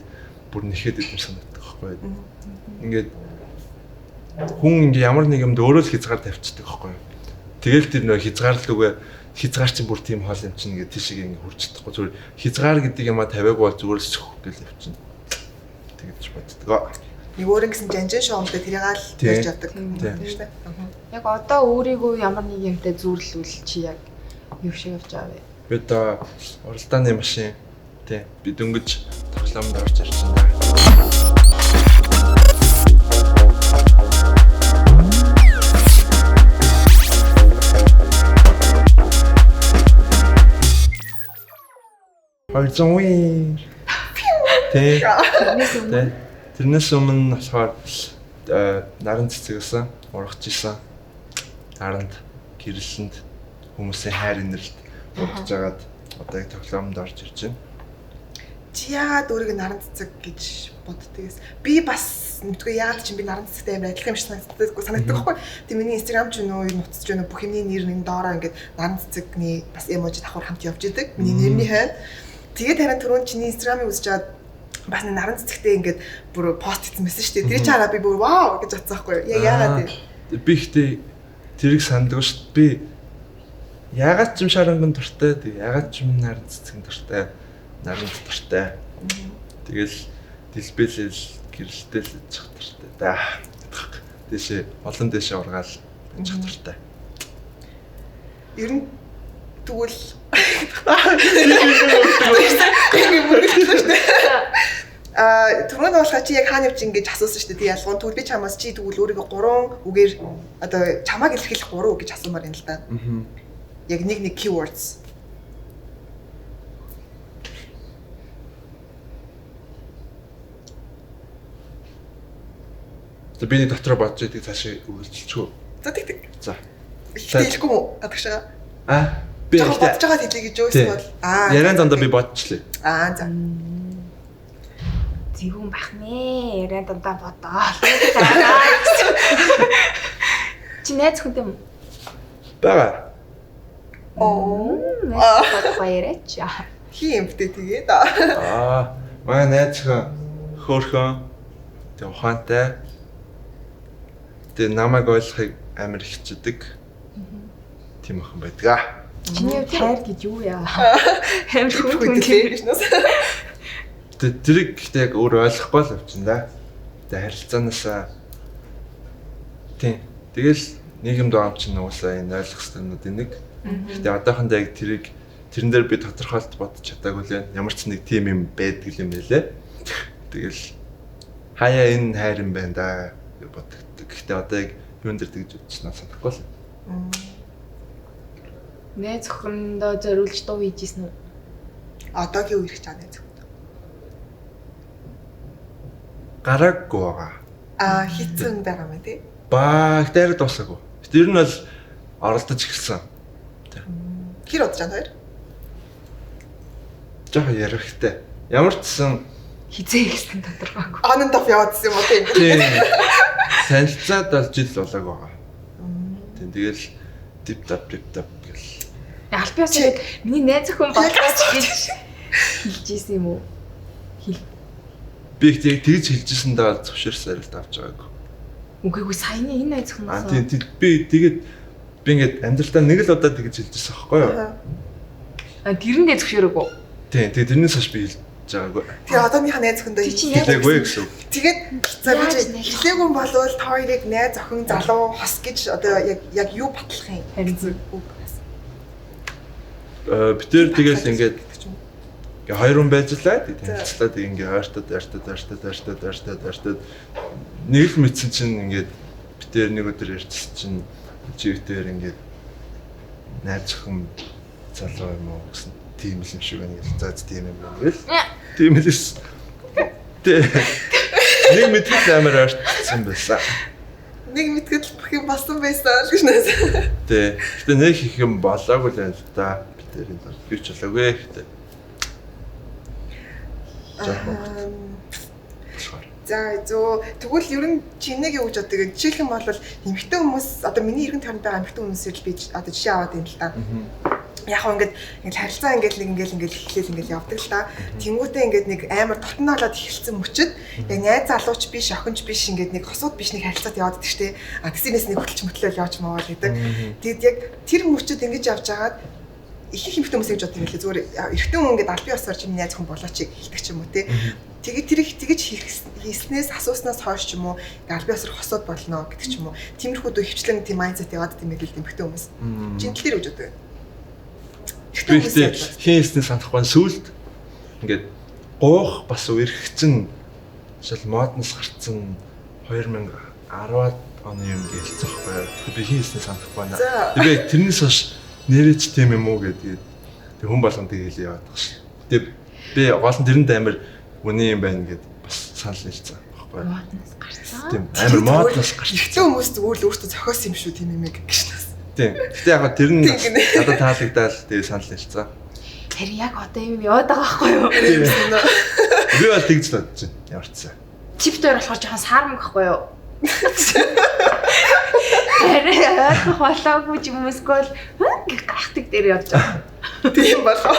бүр нэхэд идэм санагддаг байхгүй юу? Ингээд хүн ингээд ямар нэг юмд өөрөө л хязгаар тавьчихдаг байхгүй юу? Тэгэл тэр нөө хязгаарлал үгүй хязгаар чинь бүр тийм хоол юм чинь ингээд тийшээ ингээд хурж чадахгүй зүгээр хязгаар гэдэг юмаа тавиагүй бол зүгээр л сөх гэл явчихна. Тэгэж боддог. Нэг өөр ингэсэн жанжин шоумтай тэрийг л барьж явдаг тийм шүү дээ. Яг одоо өөрийгөө ямар нэг юмтай зүүрлвэл чи яг юу шиг явж байгаа вэ? Би одоо уралдааны машин тий би дөнгөж тоглоомд орж ирж байна. Хоёрзон. Тий. Тэрнээс өмнө болохоор наран цэцэгсэн, ургаж исэн. Наранд гэрлэлэнд хүмүүсийн хайр инрэлт ургаж агаад одоо яг тоглоомд орж ирж байна. Чи яагаад өөрийгөө наран цэцэг гэж боддог гэсэн? Би бас мэдгүй яагаад чинь би наран цэцэгтэй амар адилхан юм шиг санагддаг байхгүй. Тэг миний Instagram ч юм уу, нутц ч юм уу бүх юмний нэр нэг доороо ингээд наран цэцэгний бас эможи давхар хамт явж идэг. Миний нэрний хойно. Тэгээд харин түрүүн чиний Instagram-ыг үзэж чад бас нэг наран цэцэгтэй ингээд бүр пост хийсэн байсан шүү дээ. Тэр чинь хараа би бүр вау гэж бодсон байхгүй юу? Яг яагаад вэ? Би ихтэй тэрийг санддаг шүү дээ. Би яагаад ч юм шаранган дуртай, тэг яагаад ч юм наран цэцгэн дуртай, наранд дуртай. Тэгэл дэлбэлэл гэрэлтэл чих дуртай да. Дэшээ олон дэшээ ургаал чих дуртай. Ер нь тэгвэл ингэ шүү дээ. Түрүүнд болохоор чи яг хаана явж ингэж асуусан шүү дээ. Тэг ялгуун тэгвэл би чамаас чи тэгвэл өөрийгөө 3 үгээр одоо чамааг илэрхийлэх 3 үг гэж асуумаар юм л да. Яг нэг нэг keywords. За би нэг дотроо бодож идэг цаашаа үргэлжилчихв. За тэг тэг. За. Хэлэхгүй юм уу? Гадагшаа. Аа би бодож байгаа хэлье гэж юу эсвэл аа яриан дандаа би бодчихлээ. Аа за. Зөвүүн бах нэ. Яриан дандаа бодоо. Чи найз хүнтэй юм уу? Бага. Оо. Найз бодох яриач. Хин юм бэ тэгээд. Аа манай найз хөөхөн тэг ухаантай. Тэг намайг ойлгохыг амар хичээдэг. Тийм охин байдаг аа. Чиний хувьд хайр гэж юу яа? Амар хүн гэж нээс. Тэг тэрийг гэхдээ яг өөр ойлгохгүй л явчихна да. Тэг харилцаанаасаа тийм. Тэгэл нийгэмд байгаа юм чинь уусаа энэ ойлгох ёстойнуудын нэг. Гэхдээ одоохондоо яг тэрийг тэрэн дээр би тодорхойлт бодож чадаагүй л байна. Ямар ч нэг тийм юм байдаг юм байлээ. Тэгэл хаяа энэ хайр юм байна да гэж боддог. Гэхдээ одоо яг юун дээр тэгж бодчихнаа санахгүй л. Найз охиндоо зориулж дуу хийж исэн үү? Одоогийн үерхэж байгаа найз охинд. Гараагүй байгаа. Аа хийцэн байгаа юм тий? Баа дээр дуусаагүй. Гэтэ ер нь бол оролдож эхэлсэн. Хэр удаж байгаа хоёр? Жохо ярихтай. Ямар ч сан хизээ ихсэн тодорхойгүй. On and off яваадсэн юм уу тийм? Тийм. Танилцаад бол жил болоог байгаа. Тийм тэгэл дип тап дип тап гэл. Аль биесээ ингээд миний найз охин болооч гэж хэлж исэн юм уу? Хэл. Би их тэгж хэлжсэн даа зөвшөөрсөн хариулт авч байгаагүй. Үгүй саяны энэ найз охиноос. Аа тийм би тэгээд би ингээд амьдралдаа нэг л удаа тэгж хэлжсэн аахгүй юу? Аа тэрэндээ зөвшөөрөөгүй. Тийм тэгээд тэрнээс хойш би хэлж байгаагүй. Тэгээ одооныхаа найз охиндоо хэлээгүй гэсэн. Тэгээд за би хэлээгүй болвол та хоёрыг найз охин залуу хос гэж одоо яг юу батлах юм гэсэн үг. Би тэр тэгэл ингээд хоёр хүн байж лаа танилцлаа тэг ингээд ойртоод нэг л мэдсэн чинь ингээд би тэр нэг өдөр ярьчихсан чинь чи битээр ингээд найз охин залуу юм уу гэсэн тийм л юм шиг байна гэл за тийм юм байна гэл тийм л эс тэг нэг мэдгэл амар ойртсон байсан. Нэг мэдгэл бүх юм болсон байсан гэж нээс. Тэ. Гэтэ нэг их юм болоогүй л байна л да. Би тэр энэ юу ч болоогүй гэтэ. За зөө тэгвэл ер нь чи нэг юу гэж боддог вэ? Жишээлх юм бол эмэгтэй хүмүүс одоо миний эргэн тойронд байгаа эмэгтэй хүмүүсээр л би одоо жишээ аваад байна л да. Яг хөө ингээд харилцаа ингээд нэг ингээд эхлээл ингээд явдаг л та. Тэнгүүтээ ингээд нэг амар дотноолоод эхэлсэн мөчөд яг найз залууч биш, охинч биш ингээд нэг хосууд биш нэг харилцаад яваад идэх штэ. А тэгсэнээс нэг хөтөлч мөтлөөл явж маавал гэдэг. Тэгэд яг тэр мөчөд ингэж явж хагаад их их эмэгтэй хүмүүс ингэж боддог юм лээ. Зүгээр эрэгтэй хүн ингээд албан ёсоор чи миний найз хүн болооч хэлдэг ч юм уу те. Тэгээд тэр их тэгэж хийснээс асууснаас хойш ч юм уу аль биесээр хосууд болно гэдэг ч юм уу. Тиймэрхүү дөө хөвчлэн тийм майндсет яваад тийм байл эмэгтэй хүмүүс. Чин тал дээр үж одоо. Би ихтэй хин хэлснээ санахгүй сүулт ингээд гуух бас үерхцэн жишээл модноос гарцсан 2010-аад оны юм гэлцэх байхгүй юу. Тэгэхээр би хин хэлснээ санахгүй байна. Би тэрнээс хойш нэрэж тийм юм уу гэдэг. Тэг хүн болгон тэг хэлээ яваад байгаа шин. Тэг би гол нь тэрэнд амар үний юм байна гэд бас санал нийлцсэн байхгүй юу. Модноос гарцсан. Тийм амар модноос гарцсан. Эрэгтэй хүмүүс зүгээр л өөртөө зохиосон юм шүү тийм юм гэж нас. Тийм. Гэтэ яг тэр нь надад таалагдаад тэгээ санал нийлцсэн. Харин яг одоо юм яваад байгаа байхгүй юу? Би бол тэгж л бодож байна. Ямар ч байсан. Чиптээр болохоор жоохон саармаг байхгүй юу? Харин ойлгох болоогүй ч юм эсвэл гайхдаг дээр явж байгаа. Тийм болоо.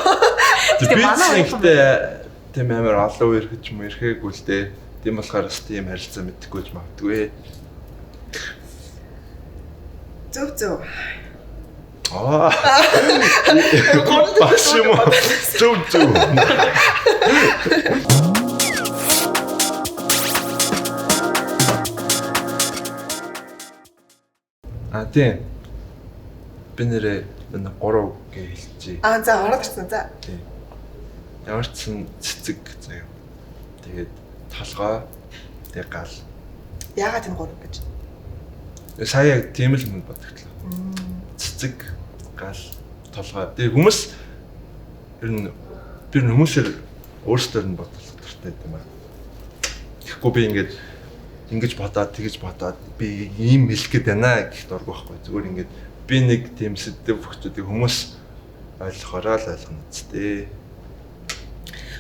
Би гэхдээ тийм амар олон үе ирэх юм ирэхээгүй л дээ. Тийм болохоор бас тийм харилцаа мэдэхгүй ч магадгүй. Зөв зөв. Аа. Бас юм уу? Зөв зөв. А тийм. Би нэрээ энэ 3 гэж хэлчихье. Аа за ороод ирсэн за. Тийм. Ямар ч сан цэцэг заяа. Тэгээд толгой, тэг гал. Яагаад энэ 3 гэж? Сая яг тийм л юм бодогдлоо. Цэцэг, гал, толгой. Тэгээ хүмүүс ер нь би хүмүүсээр өөрсдөр нь бодлох дуртай юм аа. Тэгэхгүй би ингээд ингэж бодоод тэгэж бодоод би ийм хэлэх гээд байна гэх дург байхгүй. Зүгээр ингээд би нэг тийм сэдв өгчүүдийг хүмүүс ойлгохороо л ойлгоно үсттэй.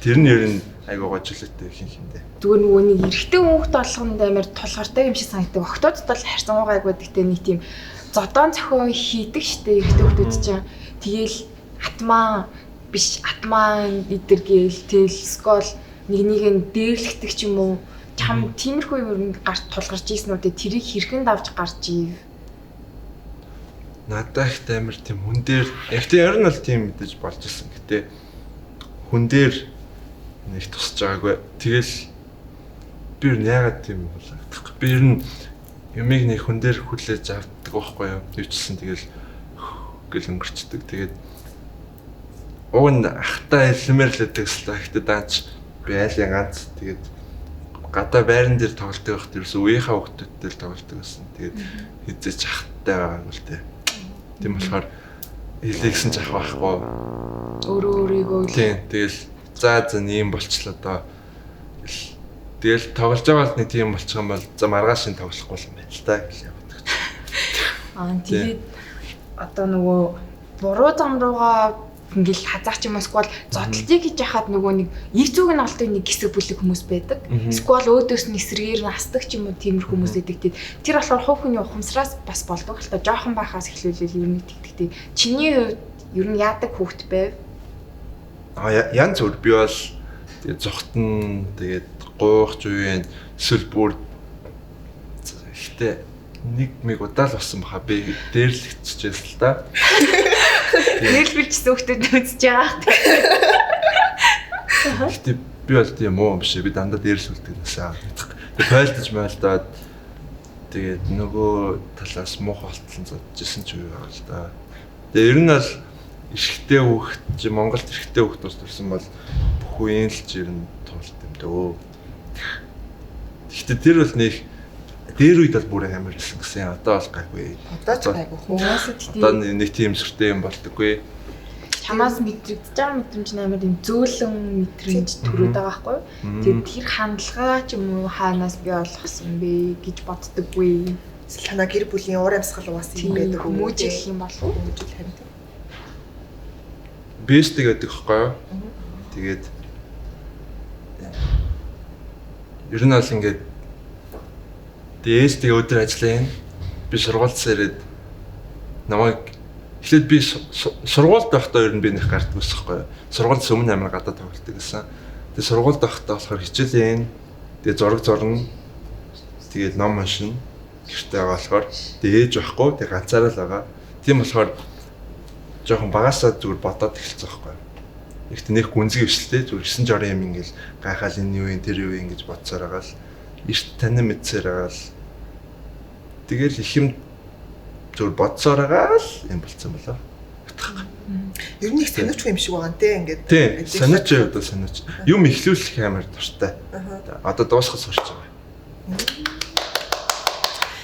Тэр нь ер нь айгуу гожлоотой хин хиндэ. Зүгээр нөгөө нэг эрэгтэй хүүхд болгонд амар тулгартай юм шиг санагддаг. Октоодд бол харьцангуй гайгүй гэхдээ нэг тийм зодоон зохион хийдэг штэ эрэгтэй хүүхдүүд чинь. Тэгээл атмаа биш атмаа идэр гээл тэгэл скол нэг нэг нь дээрлэгдэг ч юм уу. Чам тиймэрхүү юм гарт тулгарч ийсэн үү? Тэрийг хэрхэн давж гарч ив? Надад их амар тийм хүн дээр яг тийм ер нь бол тийм мэдээж болж исэн. Гэтэ хүн дээр нэг тусч байгаагүй. Тэгэл би ер нь яагаад тийм болоодох. Би ер нь юмыг нэг хүн дээр хүлээж авдаг байхгүй юу? Юу ч гэсэн тэгэл гэл өнгөрчдөг. Тэгээд уг нь ахтай хэлмээр л байдаг л та. Гэтэ даанч би айлын ганц тэгээд гадаа байран дээр тоглолдог байхад ерөөсөө үеийнхээ хүүхдүүдтэй л тоглолдог байсан. Тэгээд хизээч ахтай байгаагүй л дээ. Тийм болохоор хэлийгсэн ч ах байхгүй. Өөрөө өөрийгөө л. Тийм. Тэгэл за за ийм болчлоо доо. Тэгэл тоглож байгаа л нэг тийм болчих юм бол за маргааш нь тоглохгүй юм байна л та гэж явдаг. Аа тэгээд одоо нөгөө буруу зам руугаа ингээл хазаач юм эсвэл зодтолтыг хийж яхад нөгөө нэг ир зүг нь олдог нэг хэсэг бүлэг хүмүүс байдаг. Эсвэл өөдөөс нь эсрэгээр нь асдаг ч юм уу тиймэрхүү хүмүүс байдаг. Тэр болохоор хувь хүний ухамсараас бас болдог л та. Жоохон байхаас эхлүүлэл ер нь тэгдэг. Чиний хувьд ер нь яадаг хүүхэд байв? Аа янз бүр би бол тэгээд зогтон тэгээд гуйх үеийн эсвэл бүр ихтэй нэг мэг удаа л болсон баха би дээрлэгччихсэн л та. Дээрлэгчсэн хүүхдүүд үзэж байгаа. Гэтэ би бол тийм муу юм биш. Би дандаа дээрлүүлдэг насаа. Тэгээд тойлдож майлдаад тэгээд нөгөө талаас муухай болтлон зодчихсан ч үе байгаа л да. Тэгээд ер нь бол эрэгтэй хүүхэд чи Монголд эрэгтэй хүүхэд ус төрсэн бол бүх үеийн л чи ер нь туулт юм дөө. Гэхдээ тэр бол нэг дээр үед бол бүр амар байсан гэсэн. Одоо бол гайгүй. Одоо ч гайгүй. Угаасаа тэгтээ. Одоо нэг тийм сүртэй юм болдоггүй. Чамаас мэдрэгдэж байгаа мэдрэмж нь амар юм зөөлөн мэдрэмж төрөөд байгаа байхгүй юу? Тэгээд тэр хандлага ч юм уу хаанаас би олгосон бэ гэж боддоггүй. Танаа гэр бүлийн уур амьсгал угаасаа юм байдаг. Хүмүүжил юм болов уу? Хүмүүжил харин тийм. Бэстэг гэдэг байхгүй юу? Тэгээд ер нь бол ингээд дээс тэгээ өдөр ажиллаа юм. Би сургуульд сэрээд намайг эхлээд би сургуульд байхдаа ер нь би нэг гардаг байсан байхгүй юу? Сургуульд өмнө амар гадаа тоглолдог гэсэн. Тэгээ сургуульд байхдаа болохоор хичээлээ. Тэгээ зураг зурна. Тэгээд ном уншина. Гэртээ байгаа болохоор тэгээ ээж байхгүй. Тэгээ ганцаараа л байгаа. Тийм болохоор жоохон багасаа зүгээр бодоод эхэлсэн байхгүй юу? Ихтэй нэх гүнзгий биш л те зүгээр 9 60 юм ингээл гайхаал энэ юу юм тэр юу юм гэж бодсоор байгаа л эрт танин мэдсээр байгаа л тэгэл их юм зүгээр бодсоор байгаа л юм болцсон болоо. Ер нь их сониуч юм шиг байгаа нэ ингээд. Тийм, сониуч одоо сониуч. Юм эхлүүлэх амар дуртай. Одоо дуусгах сурч байгаа.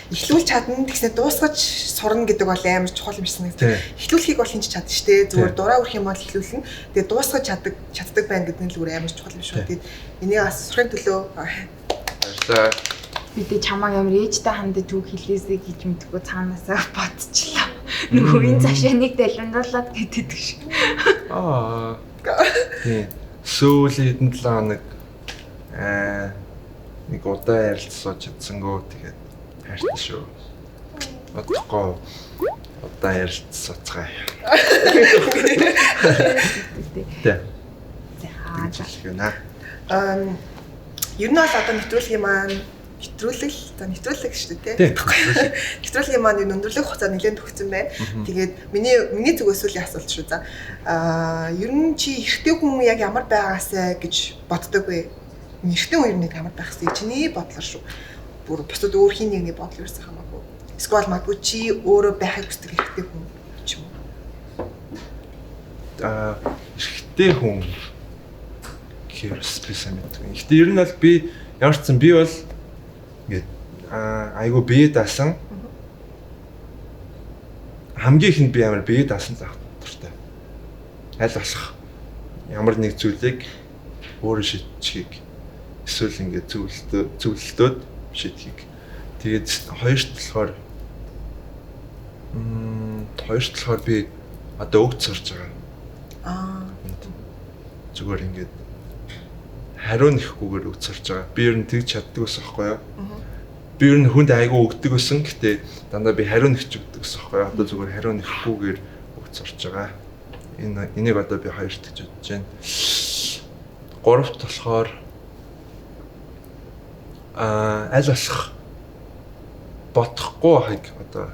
Эхлүүлж чадна тэгснэ дуусгаж сурна гэдэг бол амар чухал юм шиг санагдав. Эхлүүлэхийг бол хинч чадна шүү дээ. Зүгээр дураа өрөх юм бол эхлүүлнэ. Тэгээ дуусгаж чаддаг байна гэдэг нь л зүгээр амар чухал юм шүү. Тэгээд энийг бас сурахын төлөө баярлалаа. Би тэ чамааг амар ээжтэй хандаж үг хэлээсэй гэж мэдгүй цаанаасаа бодчихлоо. Нөгөө энэ цаашаа нэг далимдуулаад гэдэг шиг. Аа. Тийм. Сүүлийн хэдэн 7 хоног нэг удаа ярилцсууж чадсангүй тэгээд хайртай шүү. Удахгүй удаа ярилцсууцгаая. Тэ. За. Ер нь бол одоо нэвтрүүлгийн маань нэвтрүүлэг шүү дээ тий. Нэвтрүүлгийн маань энэ өндөрлөх хугацаа нэлээд төгссөн байна. Тэгээд миний зүгээс сүүлийн асуулт шүү. За ер нь чи эрэгтэй хүн яг ямар байгаасай гэж боддог вэ? Эрэгтэй хүн ер нь ямар байх вэ? Чиний бодлоор шүү. Бүр бусад өөр хин нэгний бодол ерөөсөө хамаагүй. Эсвэл магадгүй чи өөрөө байхыг хүсдэг эрэгтэй хүн ч юм уу? Эрэгтэй хүн гэхээр бас би сайн мэдгүй. Гэхдээ ер нь бол би ямар ч сан би бол ингээд айгу бие даасан. Хамгийн ихэнд би амар бие даасан л авах дуртай. Аль болох ямар нэг зүйлийг өөрөө шийдчихийг эсвэл ингээд зөвлөлтөөд шийдхийг. Тэгээд хоёрт болохоор би одоо өгч сурж байгаа. Зүгээр ингээд хариу нэхгүйгээр өгч сурж байгаа. Би ер нь тэгж чаддаг байсан байхгүй юу? Би ер нь хүнд айгүй өгдөг байсан. Гэтэ дандаа би хариу нэхч өгдөг байсан байхгүй юу? Одоо зүгээр хариу нэхгүйгээр өгч сурж байгаа. Энийг одоо би хоёрт гэж бодож байна. Гуравт болохоор аль болох бодохгүй байхыг одоо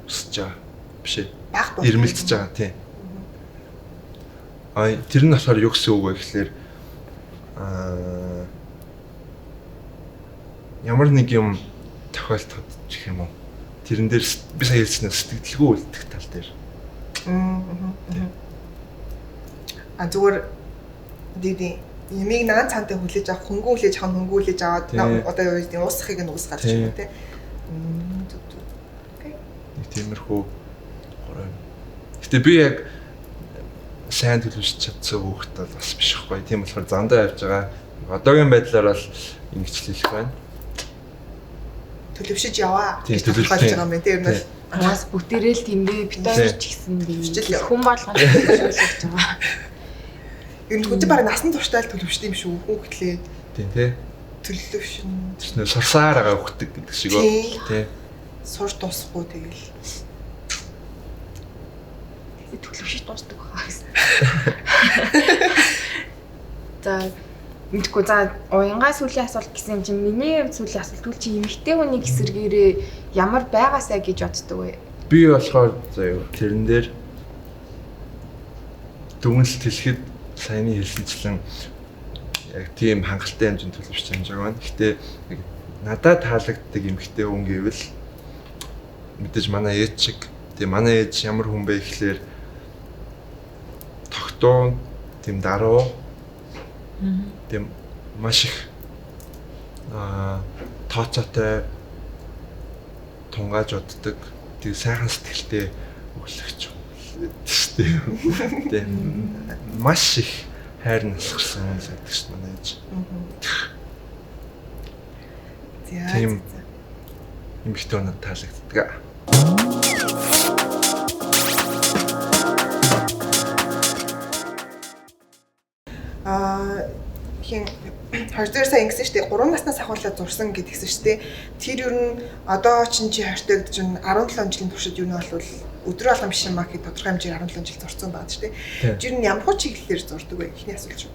хүсэж байгаа. Биш ээ. Ирмэлцэж байгаа тийм. Тэр нь болохоор юу гэсэн үг вэ гэхлээр ямар нэг юм тохиолдоход ч гэх юм уу. Тэрэн дээр би сая хэлсэн сэтгэлгүй үлдэх тал дээр. Зүгээр дийдээ ямиг наан цаантай хүлээж авах, хөнгөн хүлээж авах, хөнгөн хүлээж аваад одоо юу гэдэг уусахыг нь уусгаад ч юм уу те. Окей. Нэг тиймэрхүү гурав. Гэтэ би яг сайн төлөвшөж чадсан хүүхэд бол бас биш хгүй. Тийм болохоор зандаа явж байгаа. Одоогийн байдлаар бол ингэж л хэлэх байна. Төлөвшөж яваа гэж тодорхойлж байгаа юм байна те. Ер нь бол бас бүгдээрээ л тийм дээ. Бид хоёр ч гэсэн дээ. Хүн болгон төлөвшөж байгаа. Ер нь хүн чинь бараг насан туршдаа л төлөвшдөг юм шүү. Хүүхдлээ. Тийм тий. Төлөвшин. Тэр нэ сурсаар байгаа хүүхдэг гэдэг шиг үү? Тий. Сурч дуусахгүй тэгэл. Төлөвшөж дуусдаг хаа гэсэн. За мэдгүй за уянгаа сүүлийн асуулт гэсэн юм чинь миний хувьд сүүлийн асуулт түл чи эмэгтэй хүний эсэргээрээ ямар байгаасай гэж боддог вэ? Би болохоор заяа тэрэн дээр дүгнэлт хэлэхэд саяны хэлсэнчлэн яг тийм хангалттай хэмжээнд төлөвшөж хэмжээг байна. Гэхдээ яг надад таалагддаг эмэгтэй хүн гэвэл мэдээж манай ээж шиг. Тэгээ манай ээж ямар хүн бэ гэхлээр тогтун, тийм даруй, тийм маш их тооцоотой тунгааж боддог. Тэгээ сайхан сэтгэлтэй өглөгч шүү дээ. Тэгээ маш их хайр насгарсан хүн л байдаг шүү манай ээж. Тийм эмэгтэй өнөд таалагддаг. Хин 22 сая ингэсэн шүү дээ. 3 наснаас ахуулаад зурсан гэдгийгсэн шүү дээ. Тэр ер нь одоо чинь чи 20 гэдэг чинь 17 жилийн туршид юу нь бол өдрөө болгон биш юм а гэхэд тодорхой хэмжээгээр 17 жил зурсан байгаа шүү дээ. Тэр нь ямар чиглэлээр зурдаг вэ? Эхний асуулт шүү.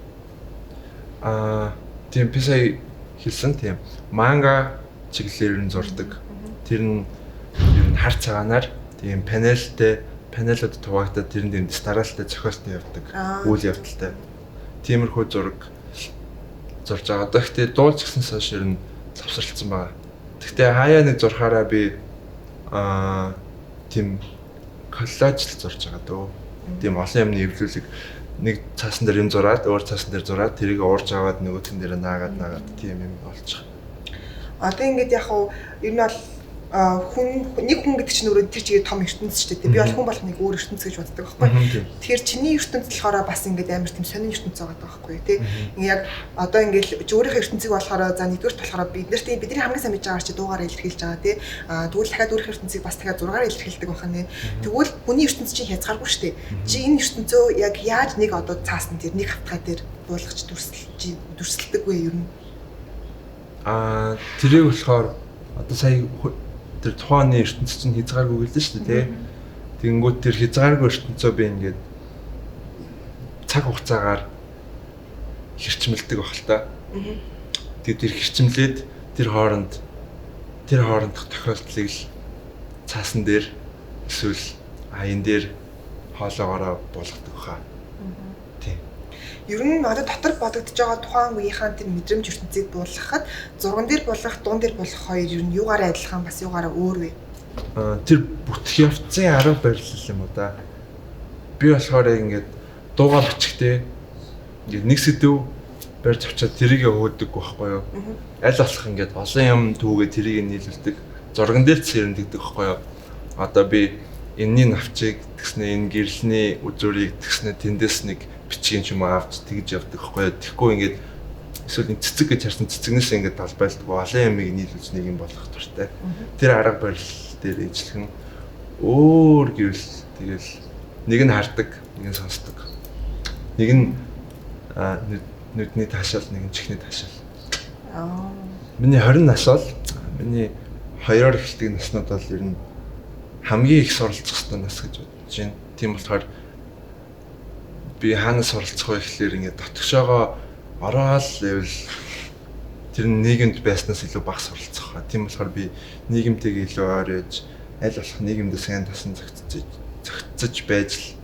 Тийм би сая хэлсэн тийм манга чиглэлээр нь зурдаг. Тэр нь ер нь хар цагаанаар тийм панелтэй Панелууд хуваагдаад тэрэн дэндээс дараалалтай зохиолтой явдаг. Үйл явдалтай. Тиймэрхүү зураг зурж байгаа. Гэхдээ дуулж гисэн хойш ер нь завсарлцсан байгаа. Гэхдээ хаяа нэг зурхаараа би тийм коллаж л зурж байгаа дөө. Тийм олон юмны эвлүүлэг нэг цаасан дээр юм зураад, өөр цаасан дээр зураад, тэрийг уурж аваад нөгөөх нь дээр наагаад тийм юм болчих. Одоо ингээд яг хуу ер нь бол хүн нэг хүн гэдэг чинь өөрөө тэр чигээр том ертөнц шүү дээ. Би бол хүн болох нэг өөр ертөнц гэж боддог байхгүй. Тэгэхээр чиний ертөнц болохоор бас ингээд амар тийм сонин ертөнц байгаа байхгүй тий. Ингээ яг одоо ингээд өөрийнхөө ертөнцийг болохоор за нэгдүгüрт болохоор бидний хамгийн сайн мэдж байгаагаар чи дуугаар илэрхийлж байгаа тий. Тэгвэл дахиад өөрийнхөө ертөнцийг бас дахиад зургаар илэрхийлдэг байх нь. Тэгвэл хүний ертөнц чинь хязгааргүй шүү дээ. Чи энэ ертөнцөө яг яаж нэг одоо цаасан дээр нэг хавтгай дээр буулгаж дүрсэлдэг вэ ер нь? Тэрийг болохоор одоо сая тэр тухайн ертөнц чинь хязгааргүй гэлээ шүү дээ тий. Тэгэнгүүт тэр хязгааргүй ертөнцөө би ингээд цаг хугацаагаар хэрчмэлдэг баг л та. Тэгээд тэр хэрчмлээд тэр хоорондох тохиолдлыг л цаасан дээр эсвэл аян дээр хоолоогоороо буулгадаг баха. Тийм. Ер нь одоо дотор бодогдож байгаа тухайн үеийнхаа тэр мэдрэмж ертөнцийг буулгахад зурган дээр буулгах, дуун дээр буулгах хоёр ер нь юугаараа адилхан бас юугаараа өөр вэ? Тэр бүтэх явцын арга барил юм уу да. Би болохоор яг ингээд дуугаа бичихтэй ингээд нэг сэдв барьж авчаад тэрийг өөдөг байхгүй юу? Аль болох ингээд олон юм түүгээ тэрийг нийлүүлдэг. Зурган дээр ч сэрэндэгдэг байхгүй юу? Одоо би энэний навчийг тэгснэ, энэ гэрлэний үзүүрийг тэгснэ, тэндээс нэг бичгийн ч юм авч тэгж явдаг байхгүй юу? Тэгэхгүй ингээд эсвэл нэг цэцэг гэж харсан цэцэгнээс ингээд талбайлдаг олон юмыг нийлүүлж нэг юм болгох дуртай. Тэр арга барил дээр ижлэхэн өөр гэвэл тэгэл нэг нь хардаг, нэг нь сонсдог. Нэг нь нүдний таашаал, нэг нь чихний таашаал. Миний 20 нас бол миний хоёроор эхэлдэг наснууд бол ер нь хамгийн их суралцах ёстой нас гэж бодож байна. Тийм болохоор би хаанаас суралцах вэ гэхлээр ингээд дотгошоогоо ороод л тэр нийгэмд байснаас илүү бага суралцах ба. Тийм болохоор би нийгэмтэйгээ илүү ойр байж аль болох нийгэмдээ сайн тасан зохицож байж л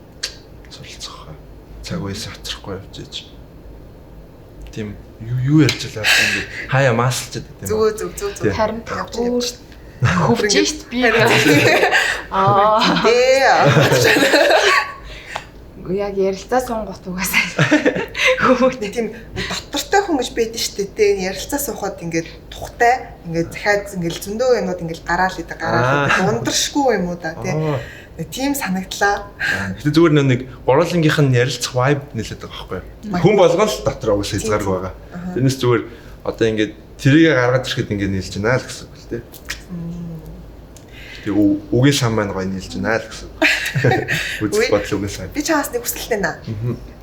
суралцах ба. Цаг үеэс хоцрохгүй явж иж. Тийм юу ярьж лаа ингээд хаяа маасалчаад байт юм. Зөв зөв. Харин явж хөвж шít би. Яг ярилцаа суунгот угаасаа хөвөө тийм дотортой хүн гэж байдэн штэ тэ ярилцаа суухад ингээд тухтай ингээд захиад ингээд зөндөө юмнууд ингээд гараал идэг ундрашгүй юм уу да тэ тийм санагдлаа. Гэтэ зүгээр нэг гурвуулангийнх нь ярилцах vibe нэлээд байгаа байхгүй юу? Хүн болгон л дотор угсаа хязгааргүй байгаа. Тэрнээс зүгээр одоо ингээд тэрийг гаргаж ирэхэд ингээд нийлж байна л гэсэн үг л тэ. Тэг үгийн сан маань гоё нийлж байна л гэсэн үг. Үзэх бодол үгийн сан. Би чаас нэг хүсэлтэй наа.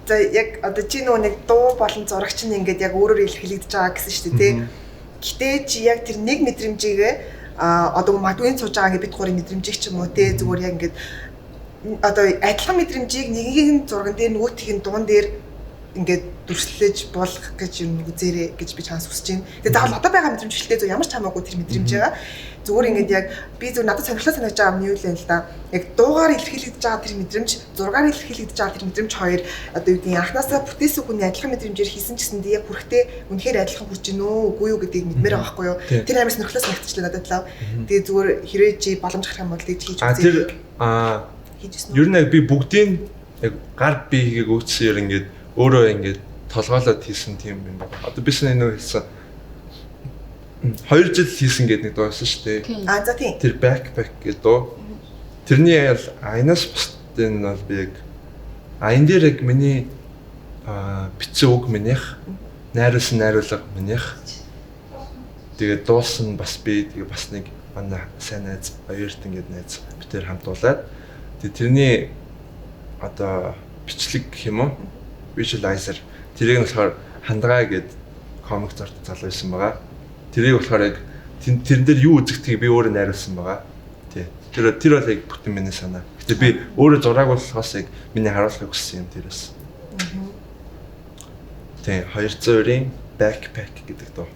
За яг одоо чи нөгөө нэг дуу болон зураг чинь ингээд яг өөрөөр илэрхийлэгдэж байгаа гэсэн шүү дээ тий. Гэтэ чи яг тэр нэг мэдрэмжийгээ одоо магадгүй энэ сууж байгаа ингээд бид гурийн мэдрэмжийг ч юм уу тий зүгээр яг ингээд одоо адилхан мэдрэмжийг нэгийг нь зурган дээр нөгөөтгийг нь дуун дээр ингээд дүрслэж буулгах гэж юм үзээрэй гэж би чанс хүсэж байна. Тэгээ заавал одоо байгаа мэдрэмж хэлтэй зөв ямар ч хамаагүй тэр мэдрэмж байгаа. Зүгээр ингээд яг би зөв надад сонирхолтой санагдаж байгаа юм юу л юм л да. Яг дуугаар илэрхийлэгдэж байгаа тэр мэдрэмж, зургаар илэрхийлэгдэж байгаа тэр мэдрэмж хоёр одоо юу гэдэг анханасаа бүтээсэн хүний адилхан мэдрэмжээр хийсэн ч гэсэндээ яг хүрэхтэй үнэхээр адилхан хүрч гин үү үгүй юу гэдгийг мэдмээр байгаа байхгүй юу. Тэр амар сонирхолтой санагдчихлаа надад лав. Тэгээ зүгээр хэрвээ чи боломж гарах юм бол тэгж хийж үзье. Тэр хийжсэн үү? Ер нь яг би бүгдийг яг гар би хийгээг өөцсөн ер ингээд өөрөө ингээд толгойлоод хийсэн тийм юм байна. Одоо би шинэ нөө хэлсэн 2 жил хийсэн гэдэг нэг дуу байсан шүү дээ. Аа за тийм. Тэр backpack гэдэг дуу. Тэрний аянаас бусдын нь бол би яг аян дээр яг миний бичсэн үг минийх, найруулсан найруулга минийх. Тэгээд дуусан бас би тэгээ бас нэг манай сайн найз Оёрт ингээд найз бид тэр хамтуулаад тэгээ тэрний одоо бичлэг гэх юм уу? Visualizer тэрийг нь болохоор хандгаа гээд комик зарт залуу байсан байгаа. Тэрийг болохоор яг тэрэн дээр юу үзэгдэхийг би өөрөө найруулсан байгаа. Тий. Тэр бол яг бүтэн миний санаа. Гэтэ би өөрөө зурааг болохоос яг миний харуулахыг хүссэн юм тэрээс. Тий, 202-ийн backpack гэдэг дуу.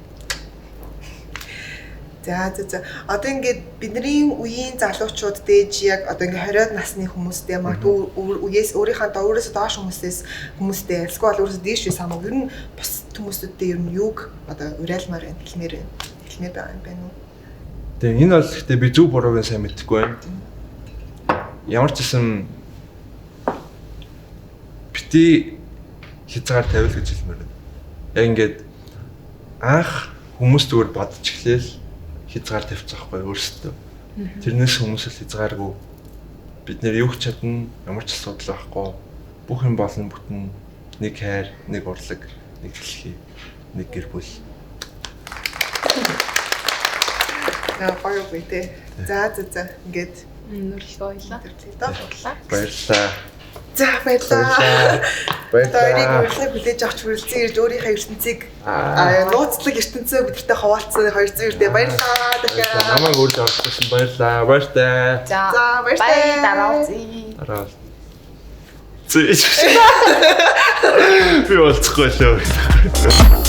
За за за. Одоо ингээд бидний үеийн залуучууд дээж яг одоо ингээд 20-од насны хүмүүстэй магадгүй үеэс өөрийнхөө өөрөөсөө доош хүмүүсээс хүмүүстэй эсвэл өөрөөсөө дээш байсан хамаагүй ер нь бус хүмүүсүүдтэй ер нь юуг одоо уриалмаар байна, хэлмээр байна, хэлмээр байгаа юм байна уу? Тэгээ энэ бол гэхдээ би зөв бурууг нь сайн мэдэхгүй байна. Ямар ч гэсэн бити хязгаар тавил гэж хэлмээр байна. Яг ингээд анх хүмүүс зүгээр бодож эхлээл хязгаар тавьчих байхгүй өөрсдөө. Тэрнээс хүмүүс л хязгааргүй бид нэр юу ч чадна, ямар ч асуудал байхгүй. Бүх юм болно бүтэн нэг хайр, нэг урлаг, нэг дэлхий, нэг гэр бүл. Аа гоё үгүй те. За за за. Ингээд нүрлэгөө ойлаа. Баярлалаа. Баярлалаа. За баярлалаа. Баярлалаа. Хоёрыг урилгыг хүлээж авч хүрэлцэн ирж өөрийнхөө ертөнцийг нууцлаг ертөнцөө бидэртэй хуваалцсан 200 үрдээ баярлалаа. Дахиад намайг урьж оролцсон баярлалаа. Баяртай. За баяртай. Баяр дараа уулзъя. Дараа уулзъя. Би уулзахгүй лөө.